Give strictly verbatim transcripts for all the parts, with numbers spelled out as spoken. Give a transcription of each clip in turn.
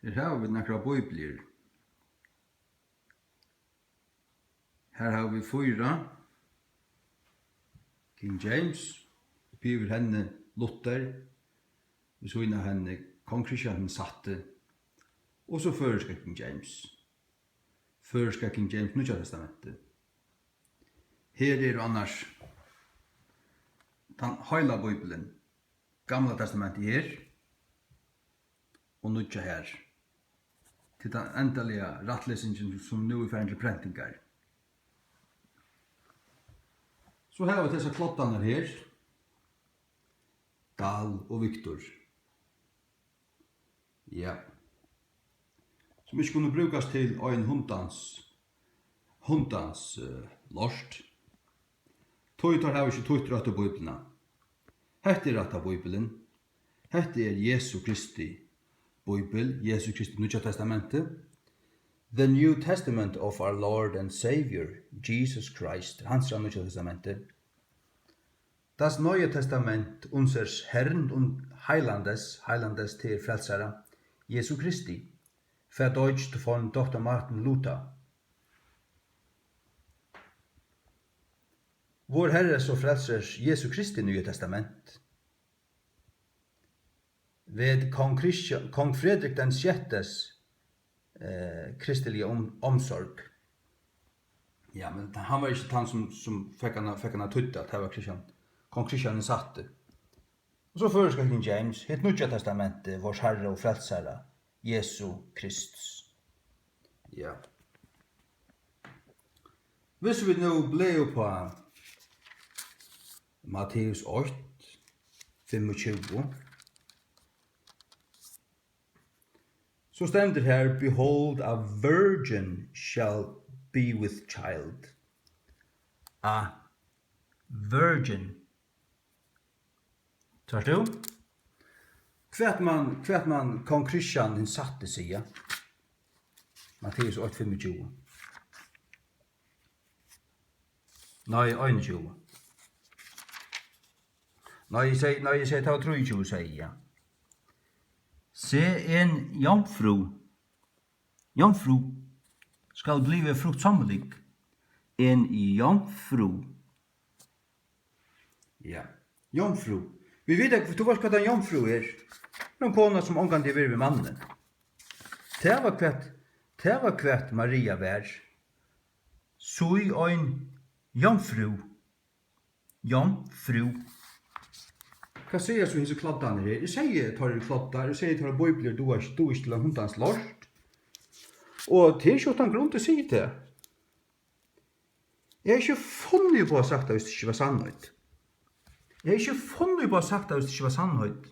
Her hava vit nakrar bíbliur. Har hava vit fýra. King James, uppi yvir henni Luther, við síðuna av henni Kong Kristian hin sætti, og so føroyska King James. Føroyska King James, Nýggja Testamentið. Her eru annars tann heila Bíblian, Gamla Testamentið her og Nýggja har. Til tann endaliga rættlesingin, sum nú er farin til prentingar. So hava vit hesar kloddarnar her. Dahl og Victor. Ja. Sum ikki kunnu brúkast til ein hundans, hundans, eh, lort. Tí teir hava ikki týtt rættu Bíbliuna. Hetta er rætta Bíblian. Hetta er Jesu Kristi Bíbel, Jesu Kristi Nýggja Testamentið. The New Testament of our Lord and Savior, Jesus Christ, hansara Nýggja Testamentið. Das Neue Testament unseres Herrn und Heilandes, Heilandes, tað er frelsara, Jesu Kristi, verdeutscht von Doktor Martin Luther. Vor Herres og Frelsers Jesu Kristi Nýja Testament. Ved kong Christian, kong Frederik den sjettes, eh, kristelige om-, omsorg. Ja, men hann var ikki tann, sum, sum fekk hann, fekk hann at týdda, at tað var Christian, kong Christian den sætti. Og so føroyska King James, hitt Nýggja Testamentið, vors Herre og Frelsara, Jesu Kristus. Ja. Hvis vit nú blaða upp á Matteus eitt, fimmogtjúgu, so stendur her: "Behold, a virgin shall be with child." A virgin. Sært tú? Hvat man, hvat man kong Kristian hin sætti siga? Matteus eitt fimmogtjúgu. Nei, einogtjúgu. Nei, eg segði, nei, eg segði, tað var trýogtjúgu, segði eg, ja. Se, en jomfrú, jomfrú skal bliva frugtsamlig, en jomfrú. Ja, jomfrú. Vit vita, tú veitst, hvat ein jomfrú er. Ein kona, sum ongantíð hevur verið við manni. Tað var hvat, tað var hvat Maria var. Sí ein jomfrú. Jomfrú. Hvat siga so hesir kloddarnir her? Eg segði, teir eru kloddar, eg segði, teir eru bíbliur, duga ikki, duga ikki til ein hundans lort. Og tað er ikki uttan grund, eg sigi tað. Eg hevði ikki funnið upp á at sagt tað, hvis tað ikki var sannheit. Eg hevði ikki funnið upp á at sagt tað, hvis tað ikki var sannheit.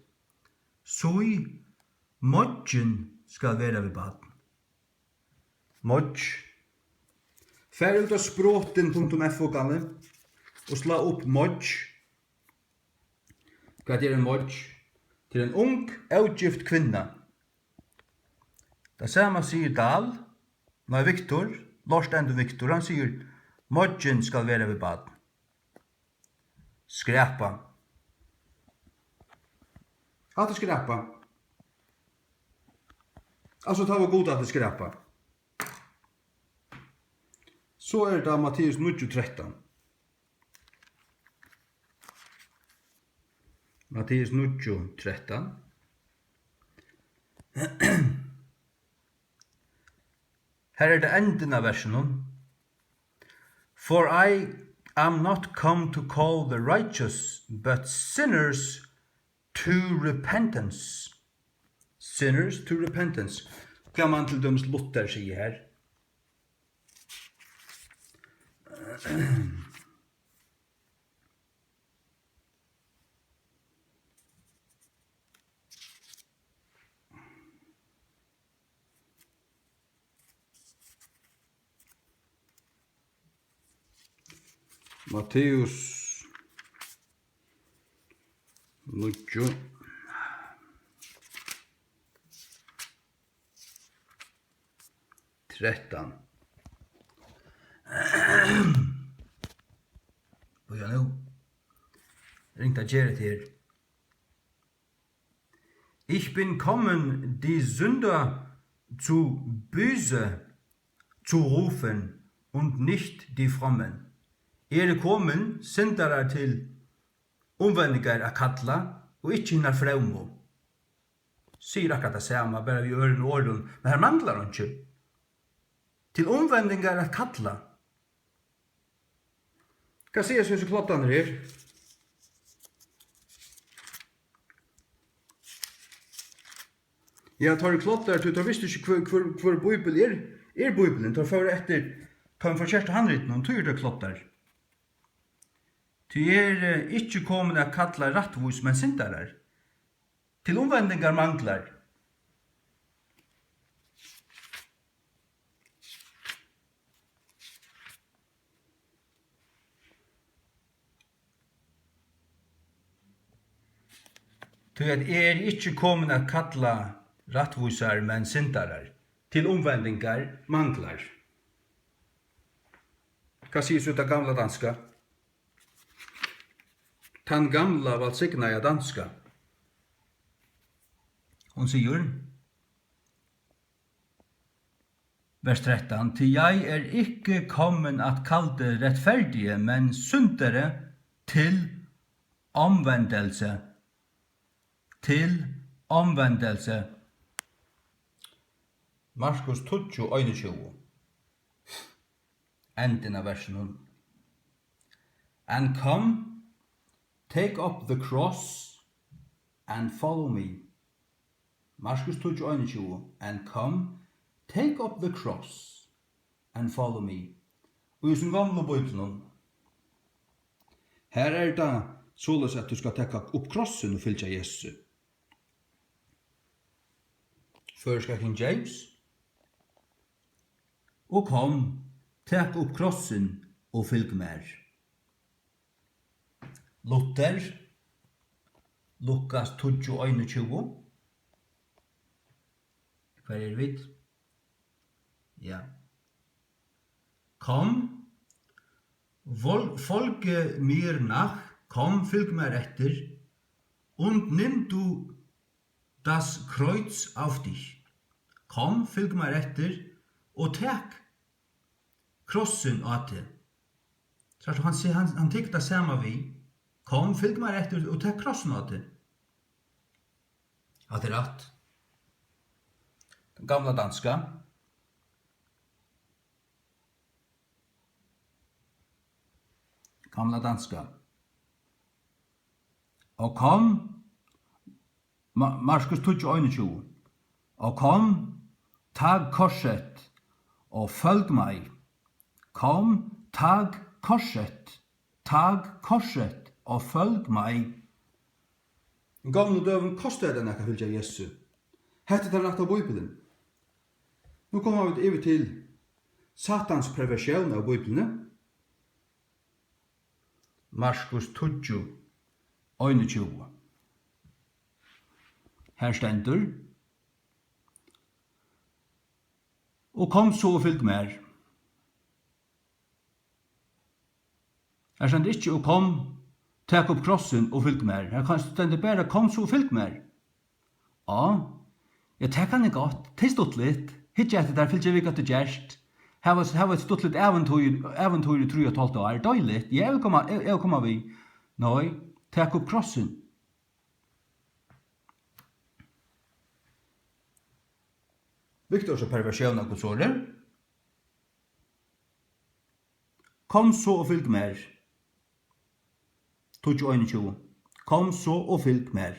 Sí, moyggin skal vera við barn. Moyggj. Far út á sprotin punktum f o, Galli, og slá upp moyggj. Hvat er ein moyggj? Tað er ein ung, ógift kvinna. Tað sama sigur Dahl, nei, Victor, Lars Stendur Victor, hann sigur, moyggin skal vera við barn. Skrapa. Hatta er skrapa. Altso, tá var Gud, at skrapa. So er tað Matteus níggju trettan. Matteus níggju trettan. Her er tað endin av versinum. "For I am not come to call the righteous, but sinners to repentance." Sinners to repentance. Hvat man til dømis Luther siga her? Matteus níggju trettan. Bíða nú. Ringt at gera hetta her. "Ich bin kommen, die Sünder zu Buße zu rufen und nicht die Frommen. Eg eri komin syndarar til umvendingar at kalla, og ikki hinar frómu. Sigur akkurát tað sama, bara við øðrum orðum, men har manglar einki. Til umvendingar at kalla. Hvat siga so hesir kloddarnir her? Ja, teir eru kloddar, tí teir vistu ikki, hvør, hvør, hvør Bíbel er, er Bíblian. Teir fóru eftir teimum forkertu handritunum, tí eru teir kloddar. Tí eg eri, eh, ikki komin at kalla rættvís, men syndarar. Til umvendingar manglar. Tí at eg eri ikki komin at kalla rættvísar, men syndarar. Til umvendingar manglar. Hvat sigur so tað gamla danska? Tann gamla vælsignaða danska. Hon sigur, vers trettan: Tí jeg er ikke kommet at kalde retfærdige, men syndere til omvendelse. Til omvendelse. Markus tíggju, einogtjúgu. Endin av versinum. And come, take up the cross and follow me. Markus tíggju, einogtjúgu. And come, take up the cross and follow me. Í hesum gomlu Bíbliunum, har er tað soleiðis, at tú skal taka upp krossin og fylgja Jesusi. Føroyska King James. Og kom, tak upp krossin og fylg mær. Luther, Lukas tíggju, einogtjúgu. Hvar eru vit? Ja. Kom, vol-, folge mir nach, kom, fylg mær eftir, und nimm du das Kreuz auf dich. Kom, fylg mær eftir, og tak krossin á teg. Sært tú, hann se-, hann, hann tekur tað sama við. Kom, fylg mær eftir og tak krossin á teg. Hatta er rætt. Gamla danska. Gamla danska. Og kom, Ma-, Markus tíggju, einogtjúgu. Og kom, tag korset og følg mig. Kom, tag korset, tag korset og følg mig. Í gomlum døgum kostaði tað nakað at fylgja Jesusi. Hetta er tann rætta Bíblian. Nú koma vit yvir til Satans perversión av Bíbliuni. Markus tíggju, einogtjúgu. Har stendur: Og kom so og fylg mær. Har stendur ikki: Og kom, tak upp krossin og fylg mær. Har kan-, stendur bara: Kom so og fylg mær. Á, ja, tað kann eg gott. Tað er stuttligt. Hyggja eftir tær, fylgja við, hvat tú gert. Hava, hava eitt stuttligt ævintýr, ævintýr í trý og eitt hálvt ár. Deiligt. Ja, eg vil koma, eg, eg vil koma við. Nei, tak upp krossin. Viktor, so perversión av Guds orði. Kom so og fylg mær. Tíggju, einogtjúgu. Kom so og fylg mær.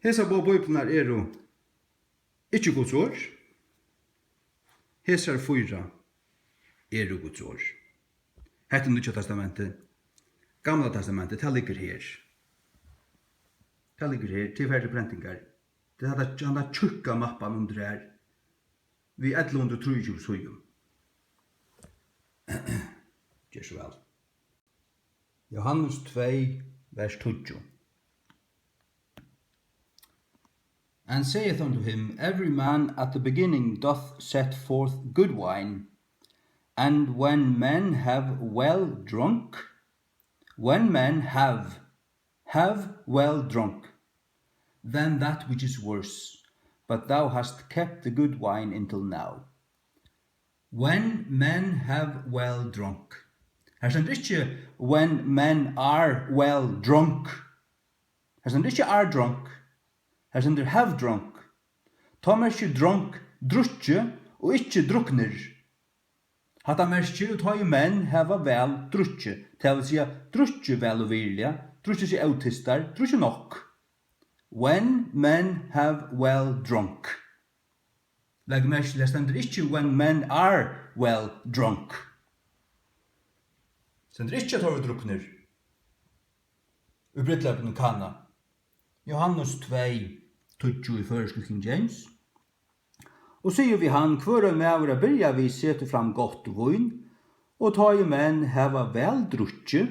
Hesar báðar bíbliurnar eru ikki Guds orð. Hesar fýra eru Guds orð. Hetta er Nýggja Testamentið. Gamla Testamentið, tað liggur her. Tað liggur her, tað er farið til prentingar. Tað er handa, handa tjúkka mappan undir her. Við ellivu hundrað og trýogtjúgu síðum. Ger so væl. Johannes tvey, vers tíggju. And saith unto him, Every man at the beginning doth set forth good wine, and when men have well drunk, when men have have well drunk, than that which is worse, but thou hast kept the good wine until now. When men have well drunk. Her stendur ikki when men are well drunk. Her stendur ikki are drunk. Her stendur have drunk. Tá merkir drunk drukkið og ikki druknir. Hatta merkir, tá ið menn hava væl drukkið, tað vil siga, drukkið væl og virðiliga, drukkið seg ótystar, drukkið nokk. When men have well drunk. Legg merki til, tað stendur ikki when men are well drunk. Stendur ikki at teir vóru druknir í brúdleypinum í Kana. Johannes tvey tíggju í føroyskum King James. Og sigur við hann: Hvør ein maður at byrja við setur fram gott vín, og tá ið menn hava væl drukkið,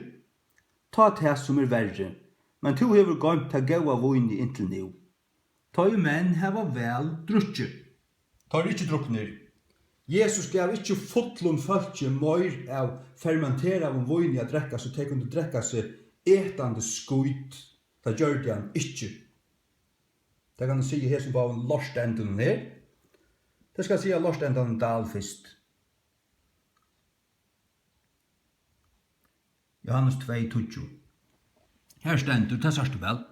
tá tað sum er verri, men tú hevur goymt tað góða vínið inntil nú. Tá ið menn hava væl drukkið. Tá eru ikki druknir. Jesus gav ikki fullum fólki meir av fermenteraðum víni at drekka, so tey kundu drekka seg etandi skít. Tað gjørdi hann ikki. Tað kann eg siga hesum báðum lortendunum her. Tað skal eg siga lortendanum Dahl fyrst. Johannes tvey tíggju. Her stendur, tað sært tú væl.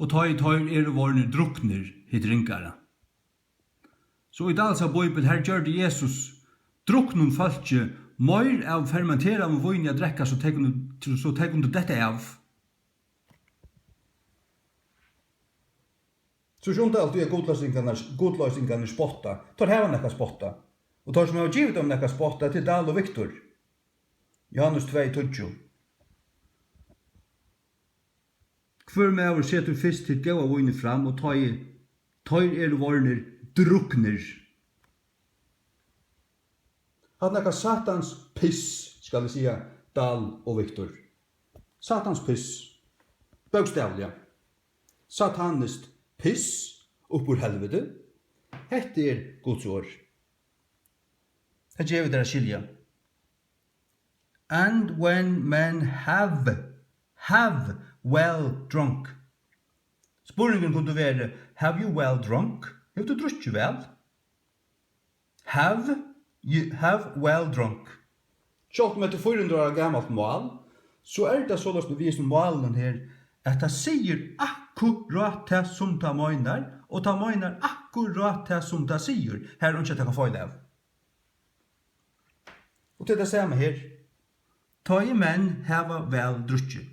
Og tá ið teir eru vorðnir druknir, hitt ringara. So í Dahls bíbel, her gjørdi Jesus druknum fólki meir av fermenteraðum víni at drekka, so tey kundu, so tey kundu detta av. So er ikki undarligt, at gudloysingarnir, gudloysingarnir spotta. Teir hava nakað at spotta. Og teir, sum hava givið teimum nakað at spotta, tað er Dahl og Victor. Johannes tvey tíggju. Hvør maður setur fyrst hitt góða vínið fram, og tá ið teir eru vorðnir druknir. Hatta er nakað satans piss, skal eg siga, Dahl og Victor. Satans piss. Bókstavliga. Sataniskt piss upp úr helviti. Hetta er Guds orð. Tað gevur tær at skilja. And when men have, have well drunk. Spurningurin kundi verið: Have you well drunk? Hevur tú drukkið væl? Have, you, have well drunk. Sjálvt um hetta er fýra hundrað ára gamalt mál, so er tað soleiðis við hesum málinum her, at tað sigur akkurát tað, sum tað meinar, og tað meinar akkurát tað, sum tað sigur. Har er einki at taka feil av. Og tað er tað sama her. Tá ið menn hava væl drukkið.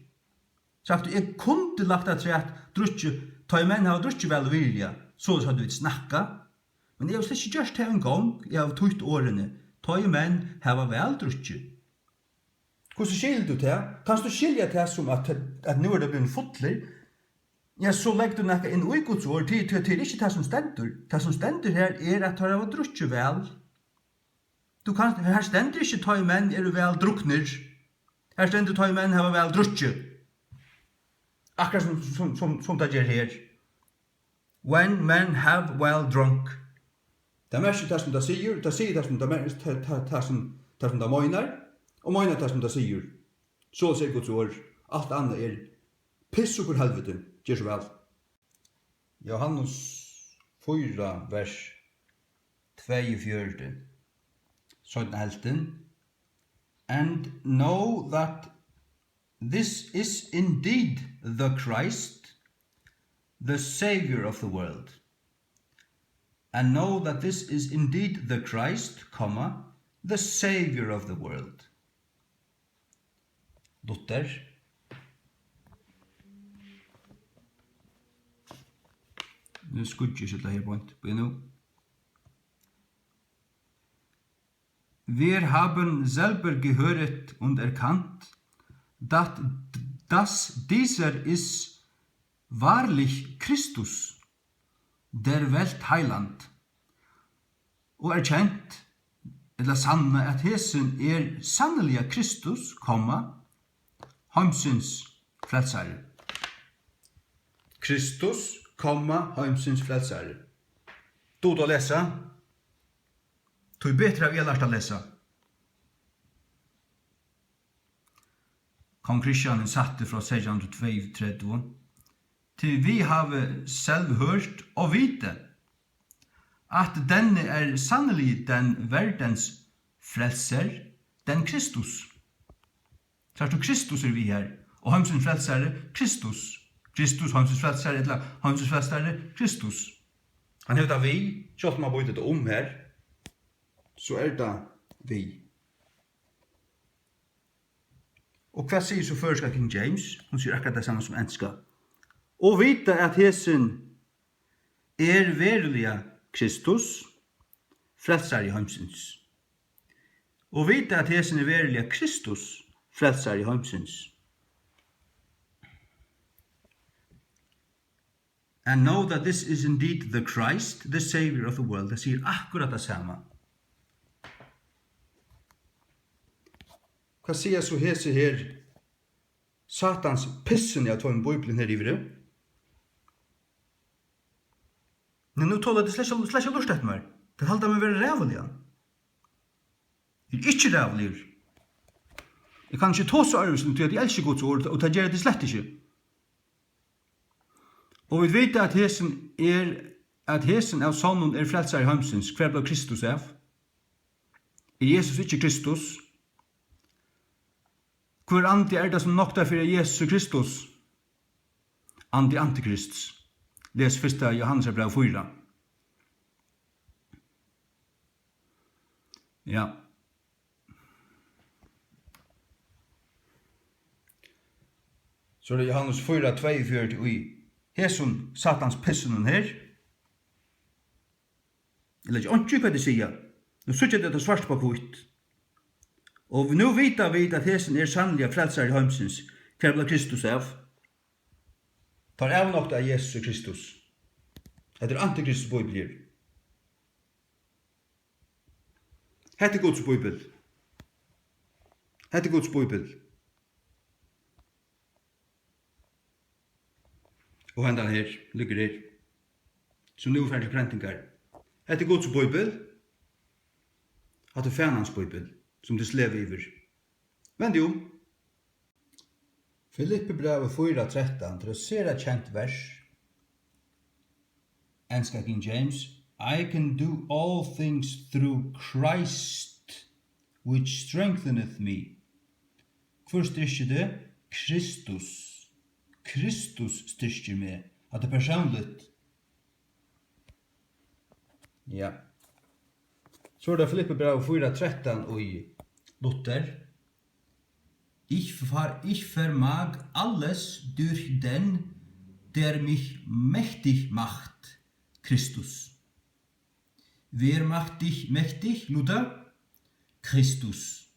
Sagt, eg kundi lagt afturat drukkið, tá ið menn hava drukkið væl og virðiliga, soleiðis høvdu vit snakkað. Men eg havi slett ikki gjørt tað eingong, eg havi týtt orðini, tá ið menn hava væl drukkið. Hvussu skilir tú tað? Kanst tú skilja tað sum at, at nú er tað blivin fullir? Ja, so leggur tú nakað inn í Guds orð, tí, tí, tí er ikki tað sum stendur. Tað sum stendur her er, at teir hava drukkið væl. Tú kanst, her stendur ikki, tá ið menn eru væl druknir. Her stendur, tá ið menn hava væl drukkið. Akkurát sum, sum, sum, sum tað ger her. When men have well drunk. Tað merkir tað, sum tað sigur, tað sigur tað, sum tað mer-, tað, tað, tað, sum, tað, sum tað meinar, og meinar tað, sum tað sigur. So sigur Guds orð. Alt annað er piss upp úr helviti. Ger so væl. Johannes fýra, vers tveyogfjøruti, seinna helvtin. And know that this is indeed the Christ, the Savior of the world. And know that this is indeed the Christ, comma, the Savior of the world. Luther. Nú skuggi eg ella her beint. Bíða nú. Wir haben selber gehöret und erkannt, dat-, dass dieser ist wahrlich Christus, der Welt Heiland, og erkent, ella sanna, at hesin er sanniliga Kristus, komma, heimsins frelsari. Kristus, komma, heimsins frelsari. Dugir tú at lesa? Tíbetur havi eg lært at lesa. Kong Kristian hin sætti frá seytjan hundrað og tveyogtretivu. Til vi have selv hørt og vite, at denne er sannelig den verdens frelser, den Kristus. Sært tú, Kristus er við her, og heimsins frelsari, Kristus. Kristus, heimsins frelsari, ella heimsins frelsari, Kristus. Hann hevur tað við, sjálvt um hann býtir tað um her, so er tað við. Og hvat sigur so føroyska King James? Hon sigur akkurát tað sama sum enska. Og vita, at hesin er veruliga Kristus, frelsari heimsins. Og vita, at hesin er veruliga Kristus, frelsari heimsins. And know that this is indeed the Christ, the Savior of the world. Tað sigur akkurát tað sama. Hvat siga so hesi her Satans pissini av tveimum bíblium her yviri? Men nú tola tey slett, slett ikki at lurta eftir mær. Tey halda meg vera ræðuligan. Eg eri ikki ræðuligur. Eg kann ikki tosa øðrvísi, tí at eg elski Guds orð, og tað gera tey slett ikki. Og vit vita, at hesin er, at hesin av sonnum er frelsari heimsins. Hvar bleiv Kristus av? Er Jesus ikki Kristus? Hvør andi er tað, sum noktar fyri Jesus er Kristus? Andi antikrists. Les fyrsta Jóhannesarbræv fýra. Ja. So er tað Jóhannes fýra tveyogfjøruti í hesum Satans pissunum her. Eg leggi einki í, hvat tey siga. Nú síggja tey tað svart upp á hvítt. Og nú vita vit, at hesin er sanniliga frelsari heimsins. Hvar bleiv Kristus av? Teir avnokta, at Jesus er Kristus. Hetta er antikristsbíbliur. Hetta er Guds bíbel. Hetta er Guds bíbel. Og hendan her liggur her, sum nú er farin til prentingar. Hetta er Guds bíbel. Hatta er fanans bíbel, sum tey sleva yvir. Vend teg um. Filippibrævið fýra trettan, tað er eitt sera kent vers. Enska King James. "I can do all things through Christ, which strengtheneth me." Hvør styrkir teg? Kristus. Kristus styrkir meg. Hatta er persónligt. Ja. So er tað Filippibrævið fýra trettan í Luther. "Ich ver-, ich vermag alles durch den, der mich mächtig macht", Kristus. Wer macht dich mächtig, Luther? Kristus.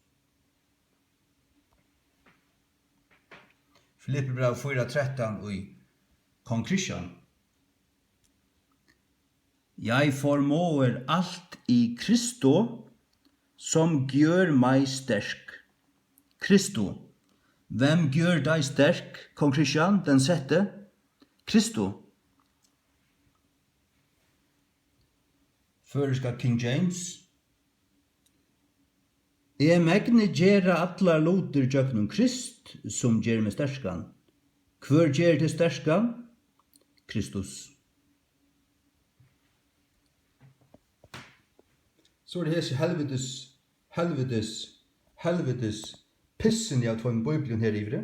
Filippibrævið fýra trettan í Kong Christian. "Jeg formår alt i Kristo, som gør mig stærk." Kristo. Hvem gør dig stærk, Kong Christian den sjette? Kristo. Føroyska King James. "Eg megni gera allar lutir gjøgnum Krist, sum ger meg sterkan." Hvør ger teg sterkan? Kristus. So er hesi helvitis, helvitis, helvitis pissini av tveimum bíblium her yviri.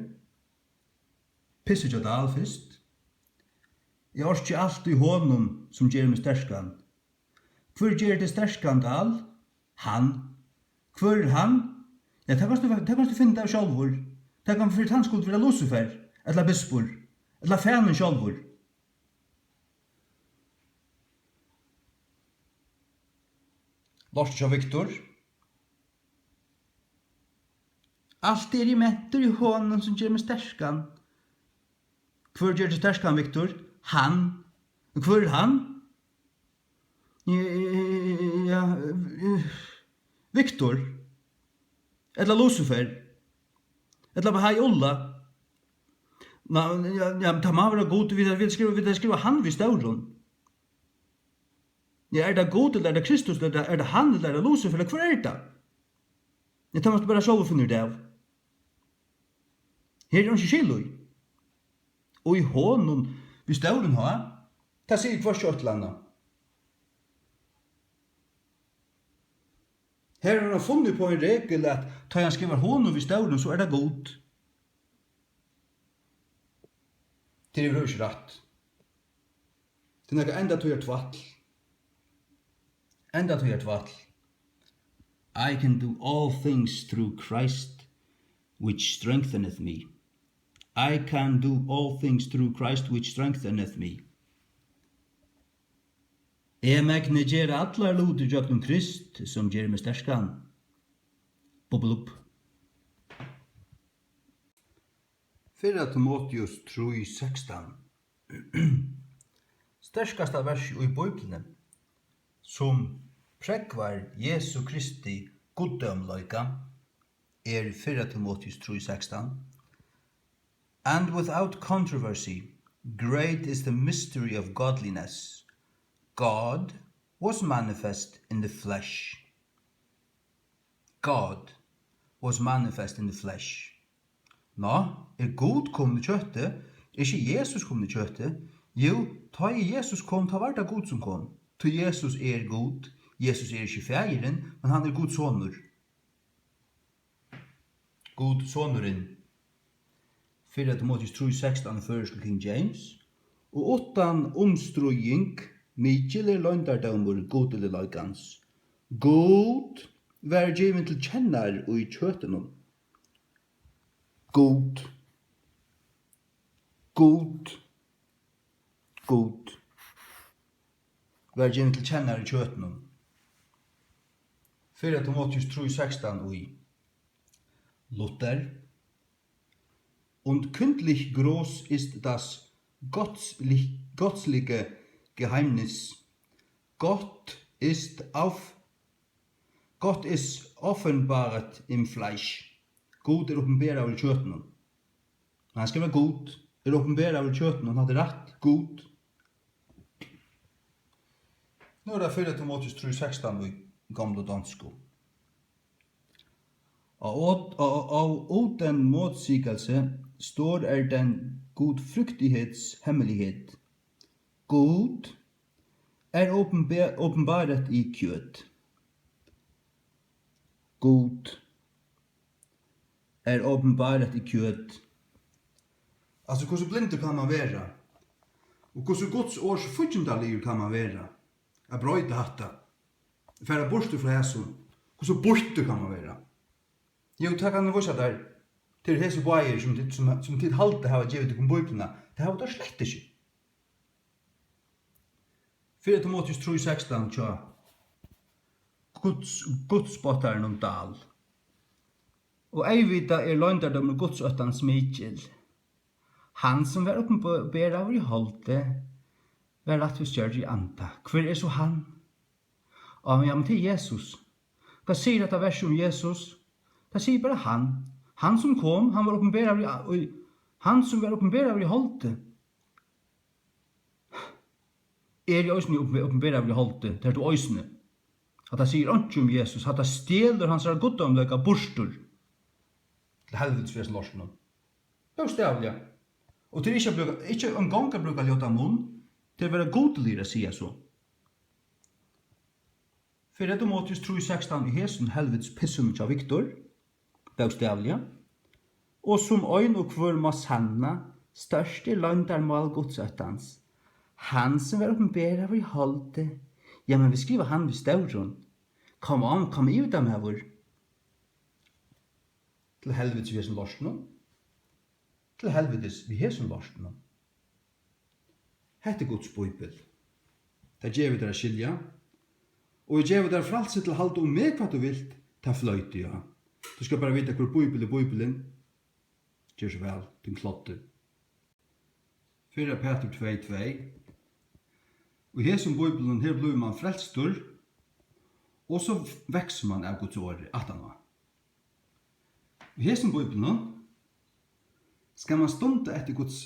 Pissið hjá Dahl fyrst. "Eg orki alt í honum, sum ger meg sterkan." Hvør ger teg sterkan, Dahl? Hann. Hvør er hann? Ja, tað kanst tú, tað kanst tú finna av sjálvur. Tað kann fyri tann skuld vera Lucifer, ella bispur, ella fanin sjálvur. Lortið hjá Viktor. Alt eri eg mentur í honum, sum ger meg sterkan. Hvør ger teg sterkan, Viktor? Hann. Hvør er hann? Ja, eh, Viktor. Ella Lucifer. Ella Bahá'u'lláh. Ná, ja, ja, tað má vera Gud, vit, vit skriva, vit skriva hann við stórum. Ja, er tað Gud, ella er tað Kristus, ella er tað hann, ella er tað Lucifer, ella hvør er tað? Ja, tað mást tú bara sjálvur finna út av. Her er einki skil í. Og í honum, við stórum H. Tað sigur hvørki eitt ella annað. Her hevur hann funnið upp á ein regul, at tá hann skrivar honum við stórum, so er tað Gud. Tað er jú ikki rætt. Tað er nakað endatíðartvætl. Endatíðartvætl. I can do all things through Christ, which strengtheneth me. I can do all things through Christ, which strengtheneth me. Eg megni gera allar lutir gjøgnum Krist, sum ger meg sterkan. Bubbelup. Fyrra Timoteus trý sekstan. Sterkasta versið í Bíbliuni, sum prógvar Jesu Kristi guddómleika, er fyrra Timoteus trý sekstan. And without controversy, great is the mystery of godliness. God was manifest in the flesh. God was manifest in the flesh. Ná, er Gud komin í kjøti? Er ikki Jesus komin í kjøti? Jú, tá ið Jesus kom, tá var tað Gud, sum kom. Tí Jesus er Gud. Jesus er ikki Faðirin, men hann er Guds sonur. Gud, Sonurin. Fyrra Timoteus trý sekstan í føroyskum King James. Og uttan umstríðing, mikil er loyndardómur gudilighleikans. Gud var givin til kennar í kjøtinum. Gud. Gud. Gud. Var givin til kennar í kjøtinum. Fyrra Timoteus trý sekstan í Luther. Und kündlich groß ist das göttlich-, göttliche Geheimnis. Gott ist auf, Gott ist offenbaret im Fleisch. Gud er opinberaður í kjøtinum. Hann skrivar Gud er opinberaður í kjøtinum, hann hevur rætt, Gud. Nú er tað fyrra Timoteus trý sekstan í gomlu donsku. Og, og, og uden modsigelse står er den gudfrygtighedshemmelighed. Gud er åbenbe-, åbenbaret i kød. Gud er åbenbaret i kød. Altso, hvussu blindur kann man vera? Og hvussu Guds orðs fíggindaligur kann man vera? At broyta hatta. Fara burtur frá hesum. Hvussu býttur kann man vera? Jú, tað kann eg vísa tær. Tað eru hesi báðir, sum tit, sum, sum tit halda hava givið tykkum Bíbliuna. Tað hava teir slett ikki. Fyrra Timoteus trý sekstan hjá Guds, gudsbóttaranum Dahl. Og eyðvitað er loyndardómur gudsóttans mikil. Hann, sum var opinberaður í holdi, var rætt við stjørri anda. Hvør er so hann? Á, ja, men tað er Jesus. Hvat sigur hetta versið um Jesus? Tað sigur bara hann. Hann, sum kom, hann var opinberaður í, í, hann, sum var opinberaður í holdi, er jú eisini opinbe-, opinberaður í holdi, tað ert tú eisini. Hatta sigur einki um Jesus, hatta stjelur hansara guddómleika burtur. Til helvitis við hesum lortinum. Bókstavliga. Og til ikki at brúka, ikki eingong at brúka ljótan munn, til at vera gudiligur at siga so. Fyrra Timoteus trý sekstan í hesum helvitis pissunum hjá Viktor, bókstavliga, og sum ein og hvør má sanna, stórt er loyndarmál gudsóttans, hann sum var opinberaður í holdi. Ja, men vit skriva hann við stórum. Come on, kom yvir tað, maður. Til helvitis við hesum lortinum. Til helvitis við hesum lortinum. Hetta er Guds bíbel. Tað gevur tær at skilja. Og eg gevi tær frælsi til at halda um meg hvat tú vilt, tað floyti, ja. Tú skalt bara vita, hvør bíbel er bíbelin. Ger so væl, tín kloddi. Fyrra Pætur tvey tvey. Í hesum bíblinum, her blívur mann frelstur, og so veksur mann av Guds orði aftaná. Í hesum bíblinum skal mann stunda eftir Guds,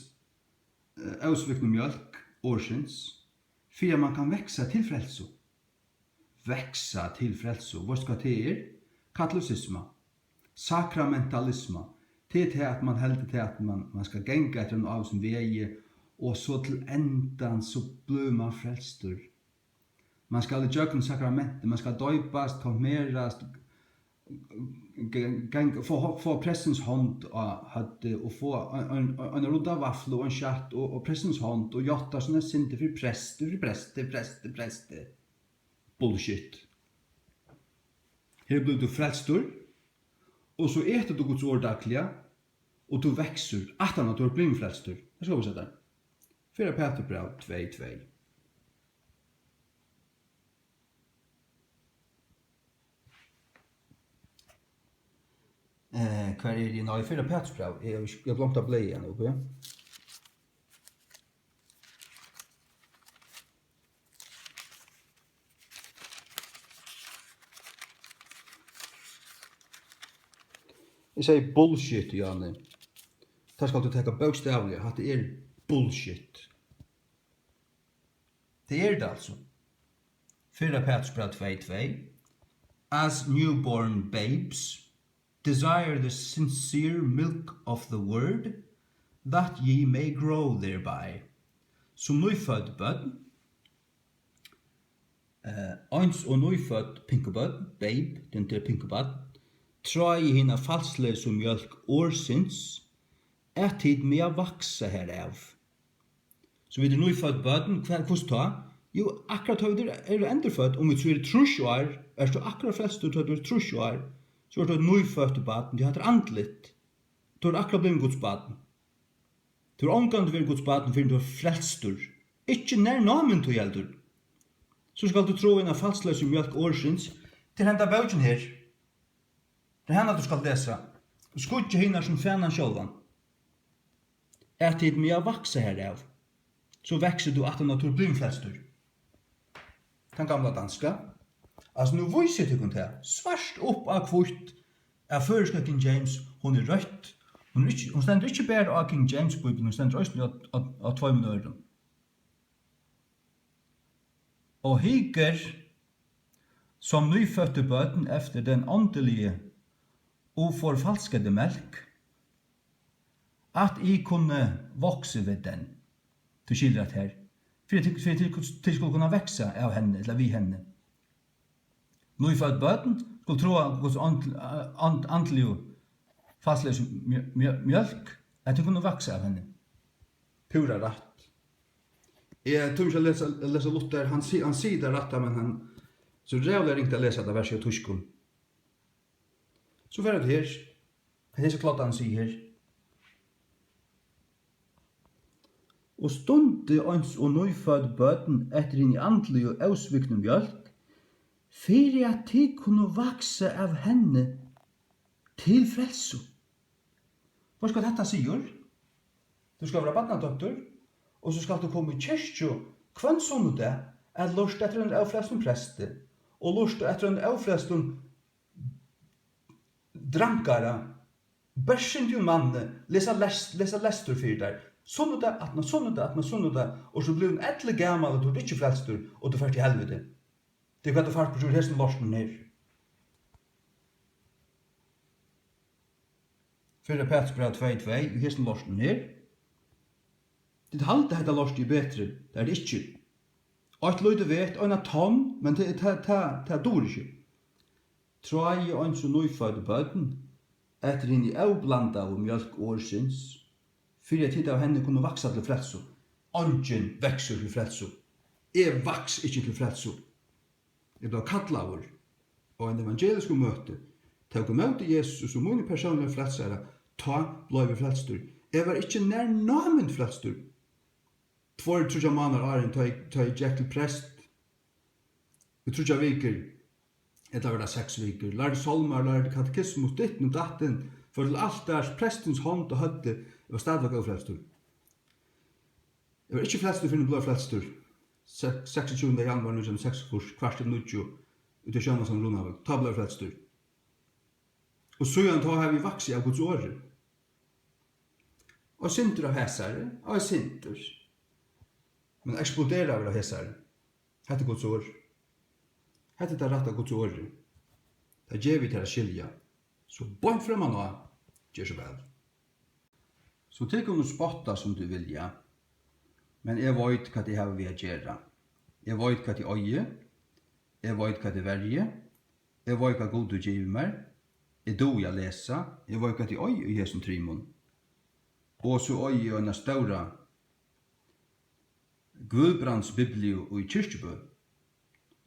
eh, ósviknu mjólk, orðsins, fyri at mann kann veksa til frelsu. Veksa til frelsu. Veitst tú, hvat tað er? Katolicisma. Sakramentalisma. Tað er tað, at mann heldur tað, at mann, mann skal ganga eftir einum ávísum vegi, Og so til endan, so blívur mann frelstur. Mann skal ígjøgnum sakramentið, mann skal doypast, konfirmerast, g-, gang-, fáa, fáa prestins hond á høvdið og fáa ein, ein, ein, eina rudda vaflu og ein skjatt og, og prestins hond og játta sínar syndir fyri presti, fyri presti, presti, presti. Bullshit. Her blívur tú frelstur, og so etur tú Guds orð dagliga, og tú veksur, aftan á tú ert blivin frelstur. Her skal vísa tær. Fyrra Pætursbræv tvey tvey. Eh, hvar eri eg? Nei, Fyrra Pætursbræv. Eg havi ikki, eg havi gloymt at blaða í hann, okay? Eg segði bullshit, Jani. Tað skal tú taka bókstavliga. Hatta er bullshit. Tað er tað altso. Fyrra Pætursbræv tvey tvey. As newborn babes, desire the sincere milk of the word, that ye may grow thereby. Sum nýfødd børn, eh, eins og nýfødd pinkubørn, babe, den der pinkubarn, tráið hina falsleysu mjólk orðsins, at tit mega vaksa herav. So vit eru nýfødd børn, hvat, hvussu tá? Jú, akkurát tá vit eru, eru endurfødd, um vit so eru trýss ár, ert tú akkurát frelstur, tá tú ert trýss ár, so ert tú eitt nýfødt barn, tí hatta er andligt. Tú ert akkurát blivin Guds barn. Tú hevur ongantíð verið Guds barn, fyrr enn tú ert frelstur. Ikki nær námin tí heldur. So skalt tú tráa hina falsleysu mjólk orðsins, til henda bókin her. Tað er hana, tú skalt lesa. Og skýggja hinar sum fanan sjálvan. At tit mega vaksa herav. So veksur tú aftan á, tú ert blivin frelstur. Tann gamla danska. Altso, nú vísi eg tykkum tað, svart upp á hvítt, at føroyska King James, hon er røtt. Hon er ikki, hon stendur ikki bara á King James Bíbliuni, hon stendur eisini á, á, á tveimum øðrum. Og higer som nyfødte børn efter den åndelige uforfalskede mælk, at I kunne vokse ved den. Tú skilur hatta her. Fyri at tit, fyri at tit, tit skulu kunna vaksa av henni, ella við henni. Nýfødd børn skulu tráa Guds and-, and-, andligu falsleysu mjø-, mjø-, mjólk, at tit kunnu vaksa av henni. Púra rætt. Eg tími ikki at lesa, lesa Luther, hann si-, hann sigur tað rætta, men hann, so ræðuliga ringt at lesa hetta versið á týskum. So fara vit her. Hesi kloddarnir siga her. Og stundi eins og nýfødd børn eftir hini andligu ósviknu mjólk, fyri at tit kunnu vaksa av henni til frelsu. Veitst hvat hetta sigur? Tú skal vera barnadóttir, og so skalt tú koma í kirkju hvønn sunnudag at lurta eftir einum ófrelstum presti, og lurta eftir einum ófrelstum drankara, bersyndigum manni, lesa les-, lesa lestur fyri tær. Sunnudag aftan á sunnudag aftan á sunnudag, og so blivin elligamal, og tú ert ikki frelstur, og tú fert til helviti. Tað er hvat tú fært burtur úr hesum lortinum her. Fyrra Pætursbræv tvey tvey, í hesum lortinum her. Tit halda, hetta lortið er betri. Tað er tað ikki. Eitt lítið vet, eina tonn, men tað, tað, tað, tað dugir ikki. Tráið eins og nýfødd børn eftir hini óblandaðu mjólk orðsins, fyri at tit av henni kunnu vaksa til frelsu. Eingin veksur til frelsu. Eg vaks ikki til frelsu. Eg bleiv kallaður á einum evangeliskum møti, tók ímóti Jesusi sum mín persónliga frelsara, tá bleiv eg frelstur. Eg var ikki nær námint frelstur. Tveir, tríggjar mánaðar áðrenn, tá eg, tá eg gekk til prest í tríggjar vikur, ella var tað seks vikur, lærdi sálmar, lærdi katekismus, ditten og datten, fór til altars, prestins hond á høvdið, eg var stadigvæk ófrelstur. Eg var ikki frelstur, fyrr enn eg bleiv frelstur. Se-, seksogtjúgunda januar nítjan hundrað og seksogfýrs, kvart í níggju, úti á Sjónarhúsinum í Runavík. Tá bleiv eg frelstur. Og síðan tá havi eg vaksið av Guds orði. Og eitt sindur av hesari, og eitt sindur. Men eksploderaður av hesari. Hetta er Guds orð. Hetta er tað rætta Guds orðið. Tað gevi eg tær at skilja. So beint framman á, ger so væl. So tit kunnu spotta, sum tit vilja. Men eg veit, hvat eg havi við at gera. Eg veit, hvat eg eigi. Eg veit, hvat eg verji. Eg veit, hvat Gud hevur givið mær. Eg dugi at lesa. Eg veit, hvat eg eigi í hesum trimum. Og so eigi eg eina stóra Guðbrandsbibliu í Kirkjubø.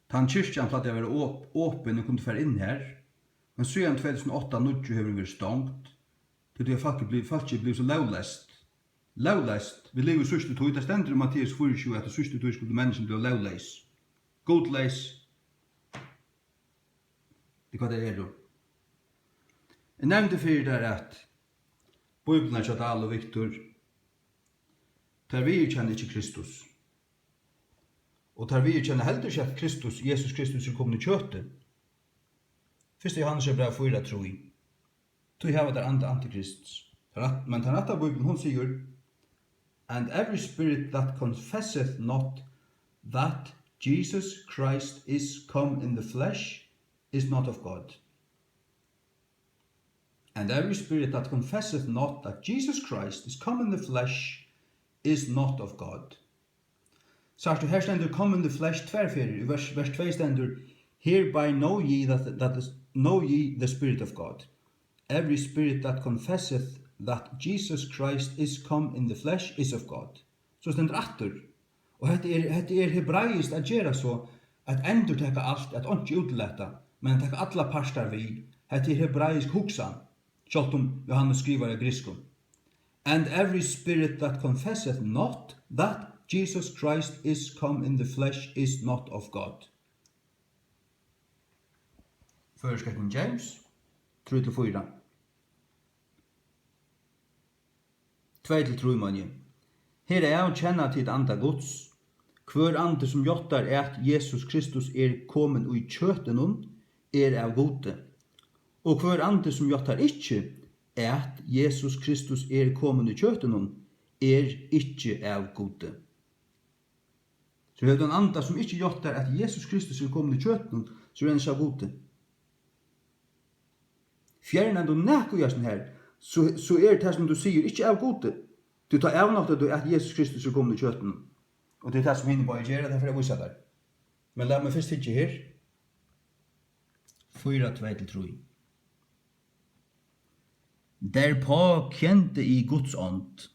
Tann kirkjan plagdi at vera op-, opin, og kundi fara inn har, men síðan tvey túsund og átta níggju hevur hon verið stongd, tí tí at fólk er blivið, fólk er blivið so lógleyst. Lógleyst. Vit liva í síðstu tíð. Tað stendur í Matteus fýraogtjúgu, at í síðstu tíð skuldu menniskjuni blíva lógleys. Gudleys. Tað er hvat tey eru. Eg nevndi fyri tær, at Bíbliurnar hjá Dahl og Victor, tær viðurkenna ikki Kristus. Og tær viðurkenna heldur ikki, at Kristus, Jesus Kristus, er komin í kjøti. Fyrsta Jóhannesar bræv fýra trý. Tí hava tær anda antikrists. Tær rætt-, men tann rætta Bíblian, hon sigur, "And every spirit that confesseth not that Jesus Christ is come in the flesh is not of God." And every spirit that confesseth not that Jesus Christ is come in the flesh is not of God. Sært tú, her stendur "come in the flesh" tvær ferðir. Í vers, vers tvey stendur, "Hereby know ye that, that is, know ye the Spirit of God. Every spirit that confesseth that Jesus Christ is come in the flesh is of God." So stendur aftur. Og hetta er, hetta er hebraiskt at gera so, at endurtaka alt, at einki útilata, men at taka allar partar við. Hetta er hebraisk hugsan, sjálvt um Jóhannes skrivar á grikskum. "And every spirit that confesseth not that Jesus Christ is come in the flesh is not of God." Føroyska King James, trý til fýra. Tvey til trý, meini eg. Herav kenna tit anda Guds. Hvør andi, sum játtar, at Jesus Kristus er komin í kjøtinum, er av Gudi. Og hvør andi, sum játtar ikki, at Jesus Kristus er komin í kjøtinum, er ikki av Gudi. So hevur tú ein anda, sum ikki játtar, at Jesus Kristus er komin í kjøtinum, so er hann ikki av Gudi. Fjernar tú nakað í hasum her, so, so er tað, sum tú sigur, ikki av Gudi. Tí tá avnoktar tú, at Jesus Kristus er komin í kjøtinum. Og tað er tað, sum hini báðir gera, tað fari eg at vísa tær. Men lat meg fyrst hyggja her. Fýra, tvey til trý. Derpå kendte I Guds ånd.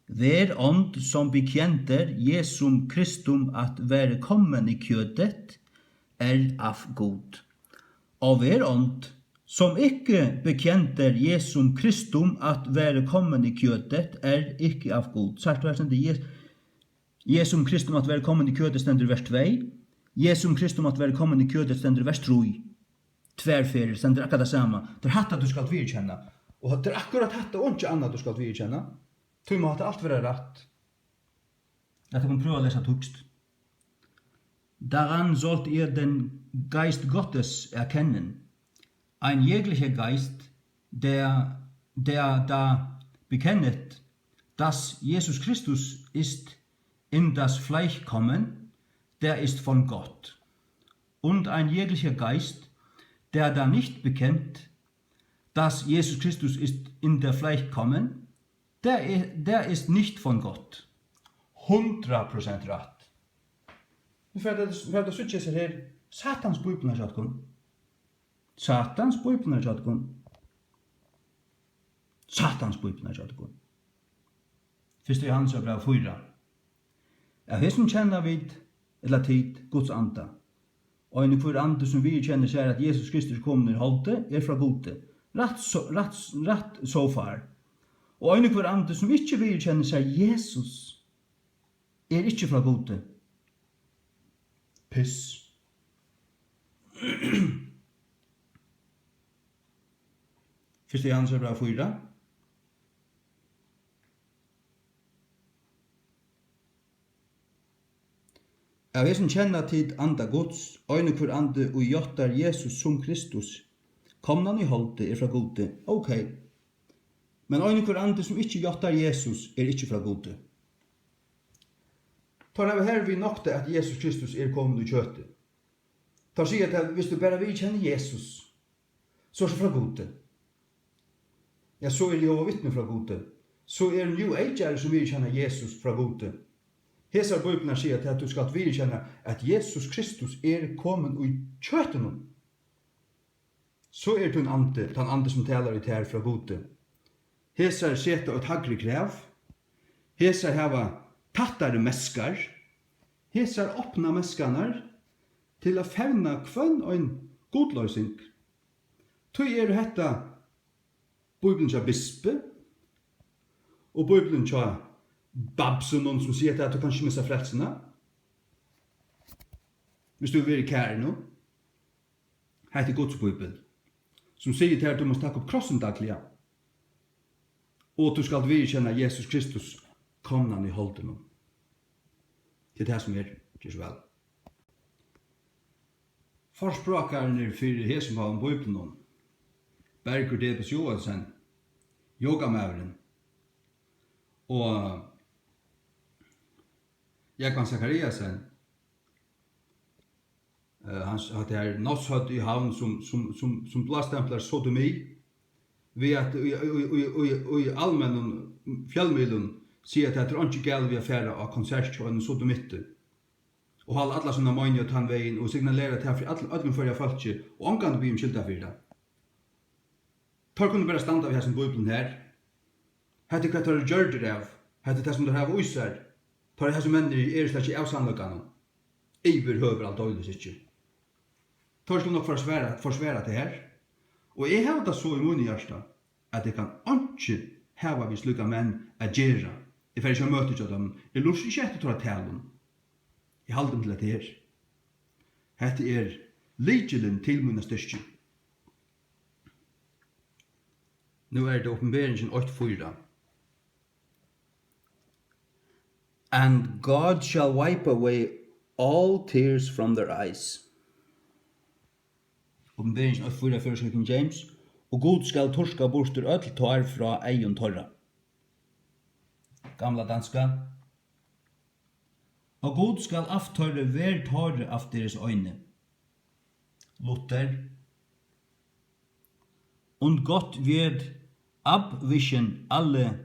Hver ånd, som bekjente Jesum Kristum at være kommet i kødet, er av Gud. Og hver ånd, som ikke bekjente Jesum Kristum at være kommet i kødet, er ikke av Gud. Sært tú, her stendur Je-, Jesum Kristum at være kommet i kødet stendur í vers tvey. Jesum Kristum at være kommet i kødet stendur í vers trý. Tvær ferðir stendur akkurát tað sama. Tað er hatta, tú skalt viðurkenna. Og tað er akkurát hatta og einki annað, tú skalt viðurkenna. Tí má hatta alt vera rætt. Lat okkum prøva at lesa týskt. Daran sollt ihr den Geist Gottes erkennen. Ein jeglicher Geist, der, der da bekennet, dass Jesus Christus ist in das Fleisch kommen, der ist von Gott. Und ein jeglicher Geist, der da nicht bekennt, dass Jesus Christus ist in der Fleisch kommen, der, der ist nicht von Gott. Hundrað prosent rætt. Nú fer tað, fer tað at síggja seg her. Satans Bíblian hjá okkum. Satans Bíblian hjá okkum. Satans Bíblian hjá okkum. Fyrsta Jóhannesar bræv fýra. Av hesum kenna vit, ella tit, Guds anda. Ein og hvør andi, sum viðurkennir sær, at Jesus Kristus er komin í holdið, er frá Gudi. Rætt so, rætt, rætt so far. Og ein og hvør andi, sum ikki viðurkennir sær Jesus, er ikki frá Gudi. Piss. Fyrsta Jóhannesar bræv fýra. Av hesum kenna tit anda Guds, ein og hvør andi, ið játtar Jesus sum Kristus, komnan í holdið, er frá Gudi. Ókey. Men ein og hvør andi, sum ikki játtar Jesus, er ikki frá Gudi. Teir hava hervið noktað, at Jesus Kristus er komin í kjøtið. Teir siga, at viss tú bara viðurkennir Jesus, so ert tú frá Gudi. Ja, so er Jehova Vitni frá Gudi. So eru New Agearar, sum viðurkenna Jesus, frá Gudi. Hesar bíbliurnar siga tað, at tú skalt viðurkenna, at Jesus Kristus er komin í kjøtinum. So er tín andi, tann andi, sum talar í tær frá Gudi. Hesar seta eitt hægri krav. Hesar hava tættari meskar. Hesar opna meskarnar til at fevna hvønn ein gudloysing. Tí eru hetta Bíblian hjá bispi og Bíblian hjá babsunum, sum siga tað, at tú kanst ikki missa frelsuna, viss tú hevur verið í karinum. Hetta er Guds bíbel, sum sigur tær, at tú mást taka upp krossin dagliga, og tú skalt viðurkenna Jesus Kristus komnan í holdinum. Tað er tað, sum er. Ger so væl. Forsprákararnir fyri hesum báðum bíbliunum, Bergur Debes Joensen, Yogamaðurin, og Jógvan Zachariasen, eh, hann, hatta her Nólsoy í Havn, sum, sum, sum, sum blástemplar sodomi, við at í, í, í, í, í almennum fjølmiðlum siga, at tað er einki galið við at fara á konsert hjá einum sodomitti og halda alla sína meining tann vegin og signalera tað fyri all-, øllum Føroya fólki og ongantíð biðja um skylda fyri tað. Teir kunnu bara standa við hasum bíbliunum her. Hetta er, hvat teir eru gjørdir av. Hetta er tað, sum teir hava í sær. Teir, hasir menninir, eru slett ikki av sannleikanum. Yvirhøvur aldeilis ikki. Teir skulu nokk forsvara, forsvara tað her. Og eg havi tað so í mínum hjarta, at eg kann einki hava við slíkar menn at gera. Eg fari ikki á møti hjá teimum. Eg lurti ikki eftir teirra talum. Eg haldi meg til hetta her. Hetta er lykilin til mína styrki. Nú er tað Opinberingin eitt fýra. "And God shall wipe away all tears from their eyes." Opinberingin eitt fýra, føroyska King James. "Og Gud skal turka burtur øll tár frá eygum teirra." Gamla danska. "Og Gud skal aftöre hver tåre af deres øjne." Luther. "Und Gott wird abwischen alle